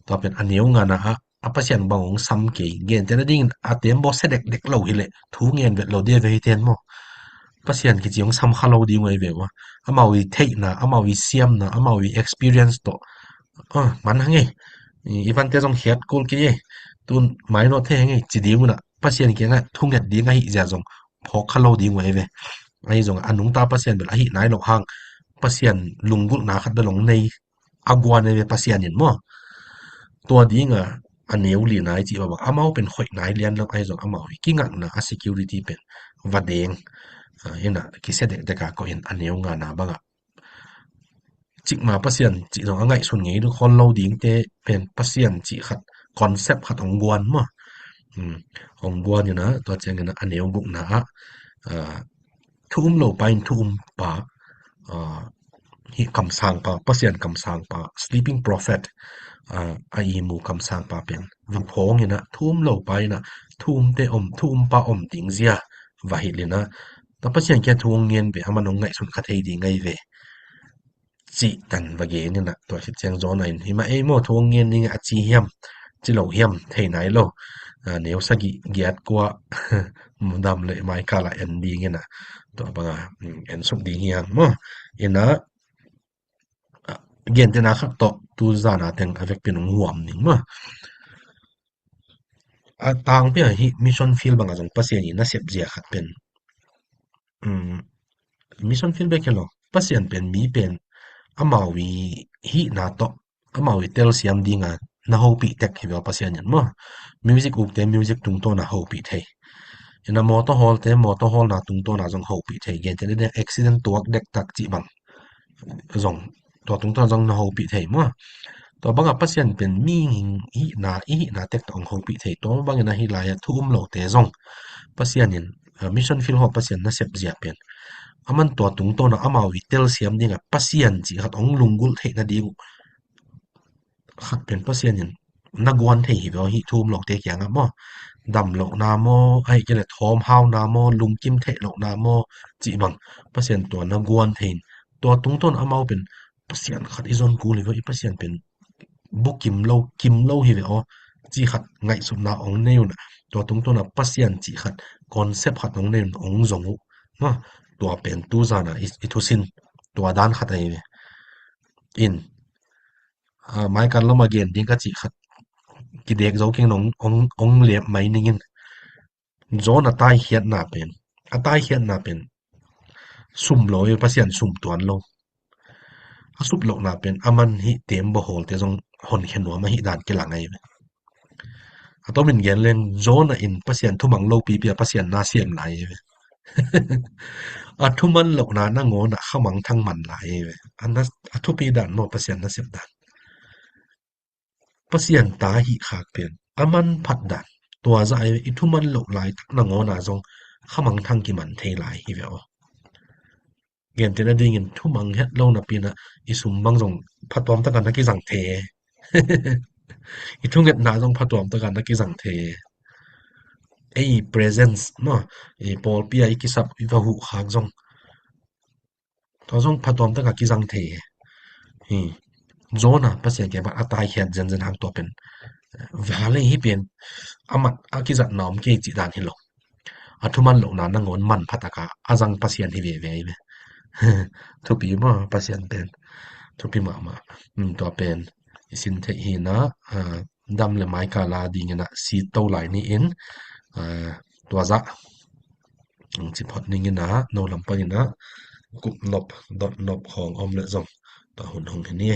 Tua pen a neu ngana ah a Pasian bang hong sam kei. Gentehna dingin a teembaw sia dekdek lo hileh thu ngen vet lo dia ve hiten maw? Pasian kici hong sam kha lo ding uh ahi ve ua. Amau i theihna, amau i siamna, amau i experience tawh, ah, man hang ei, i vante zong hiat kul kei ei, tun mainawt thei hang ei ci ding uh nah, Pasian kiangah thunget ding ahi zia zong phawk kha lo ding uh ahi ve. Ahi zong a nungta Pasian bel ahi nai lo hang, Pasian lunggulhna khat bel hong nei a guan ahi ve Pasian in maw. Tua dinga a neu li nai cih bang amau pen khoih nai lian lo ahi zong amau i kingakna a security pen va deng. Ah, ina kisia dekdek a koih in a neu ngana bangah cikmah Pasian cih zong a ngaihsun ngei duk khol lo dingte pen Pasian cih khat, concept khat hong guan maw. Hmm, hong guan ina tua ciangina a neu gukna ah, ah, thu um lo pa in thu um pa, ah, hi kamsangpa, Pasian kamsangpa, sleeping prophet, ah, a imu kamsangpa pen va phawng ina thu um lo pa ina thu umte om, thu um pa om ding zia va hilh ina tua Pasian kia thu hong ngen ve, aman hong ngaihsun kha thei ding ahi ve. Cih tan va gen ina tua khit ciang Jonah in hi mah ei maw thu hong ngen ding a ci hiam, ci lo hiam thei nai lo. Ah, neu sagih giat kua dam le maikal ah en ding ina tua banga, mm, en suk ding hiang maw. Ina, ah, gentehna khat tawh tu zana teng a vekpi nong huam ning maw. A tangpi a hi mission field banga zong Pasian i nasep zia khat pen, mm, mission field bek hi lo. Pasian pen mi pen amau i hihna tawh amau i telsiam dinga na hopih tek hi ve aw Pasian in maw. Music ukte music tungtawna hopih thei. Ina mawtaw hawlte mawtaw hawlna tungtawna zong hopih thei. Gentehna ding accident tuak dektak cih bang zong tua tungtawn zong na hopih thei maw. Tua bangah Pasian pen mi hing hihna i hihna tek tawh hong hopih thei. Tua bangin ahi lai-ah thu um lote zong Pasian in, ah, mission field haw Pasian nasep zia pen aman tua tungtawnah amau i telsiam dingah Pasian cih khat hong lunggulh theih nading uh khat pen Pasian in na guan thei hi ve aw, hih thu um lote kiangah maw. Dam lohna maw, ahih kei leh thawm hauna maw, lungkim theih lohna maw, cih bang Pasian tua na guan thei in tua tungtawn amau pen Pasian khat i zon kul hi ve aw, i Pasian pen bukim lo, kim lo hi ve aw, cih khat ngaihsutna hong nei un, tua tungtawn a Pasian cih khat concept khat hong nei un hong zong uh maw. Tua pen tu zana i, i thusin tua dan khat ahi ve. In, ah, Maikan lam a gen ding ka cih khat kidek zo keng nong, ong, ong lep mai ningin. John a taikhiatna pen, a taikhiatna pen sum lo i Pasian sum tuan lo. A sup lohna pen aman hih teem bawhawlte zong honkhia nuam ahih dan kilang ahi ve. A tomin gen leng John a in Pasian thumang lopipi a Pasian na siam lai ahi ve. A thuman lohna nangawn ah khamangthang man lai ahi ve. A na, a thupi dan maw Pasian nasep dan. Pasian ta hih khak pen a manphat dan tua zah ahi ve. I thuman loh laitak nangawn ah zong khamangthang kiman thei lai hi ve aw. Gentehna dingin thumang het lo napi in ah i sum bang zong phatuam taka na kizang thei e. I thungetna zong phatuam taka na kizang thei e. Ei presence maw, ei pawlpi a i kisap i va huh khak zong tua zong phatuam taka kizang thei e. Hi John a Pasian kiangah a taikhiat zenzen hang tua pen vale hi pen a mat a kizatna om kei cih dan hi lo. A thuman lohna nangawn manpha taka a zang Pasian hi veve ahi ve. Thupi maw Pasian pen. Thupi mahmah. Hmm, tua pen i sin theih hi in ah, ah, dam le maika la dingin ah si to lai ni in, ah, tua zah. Hmm, ci phot ning in ah no lam pangin ah kup nop dot nop khawng om le zong tua hun hong hi ni.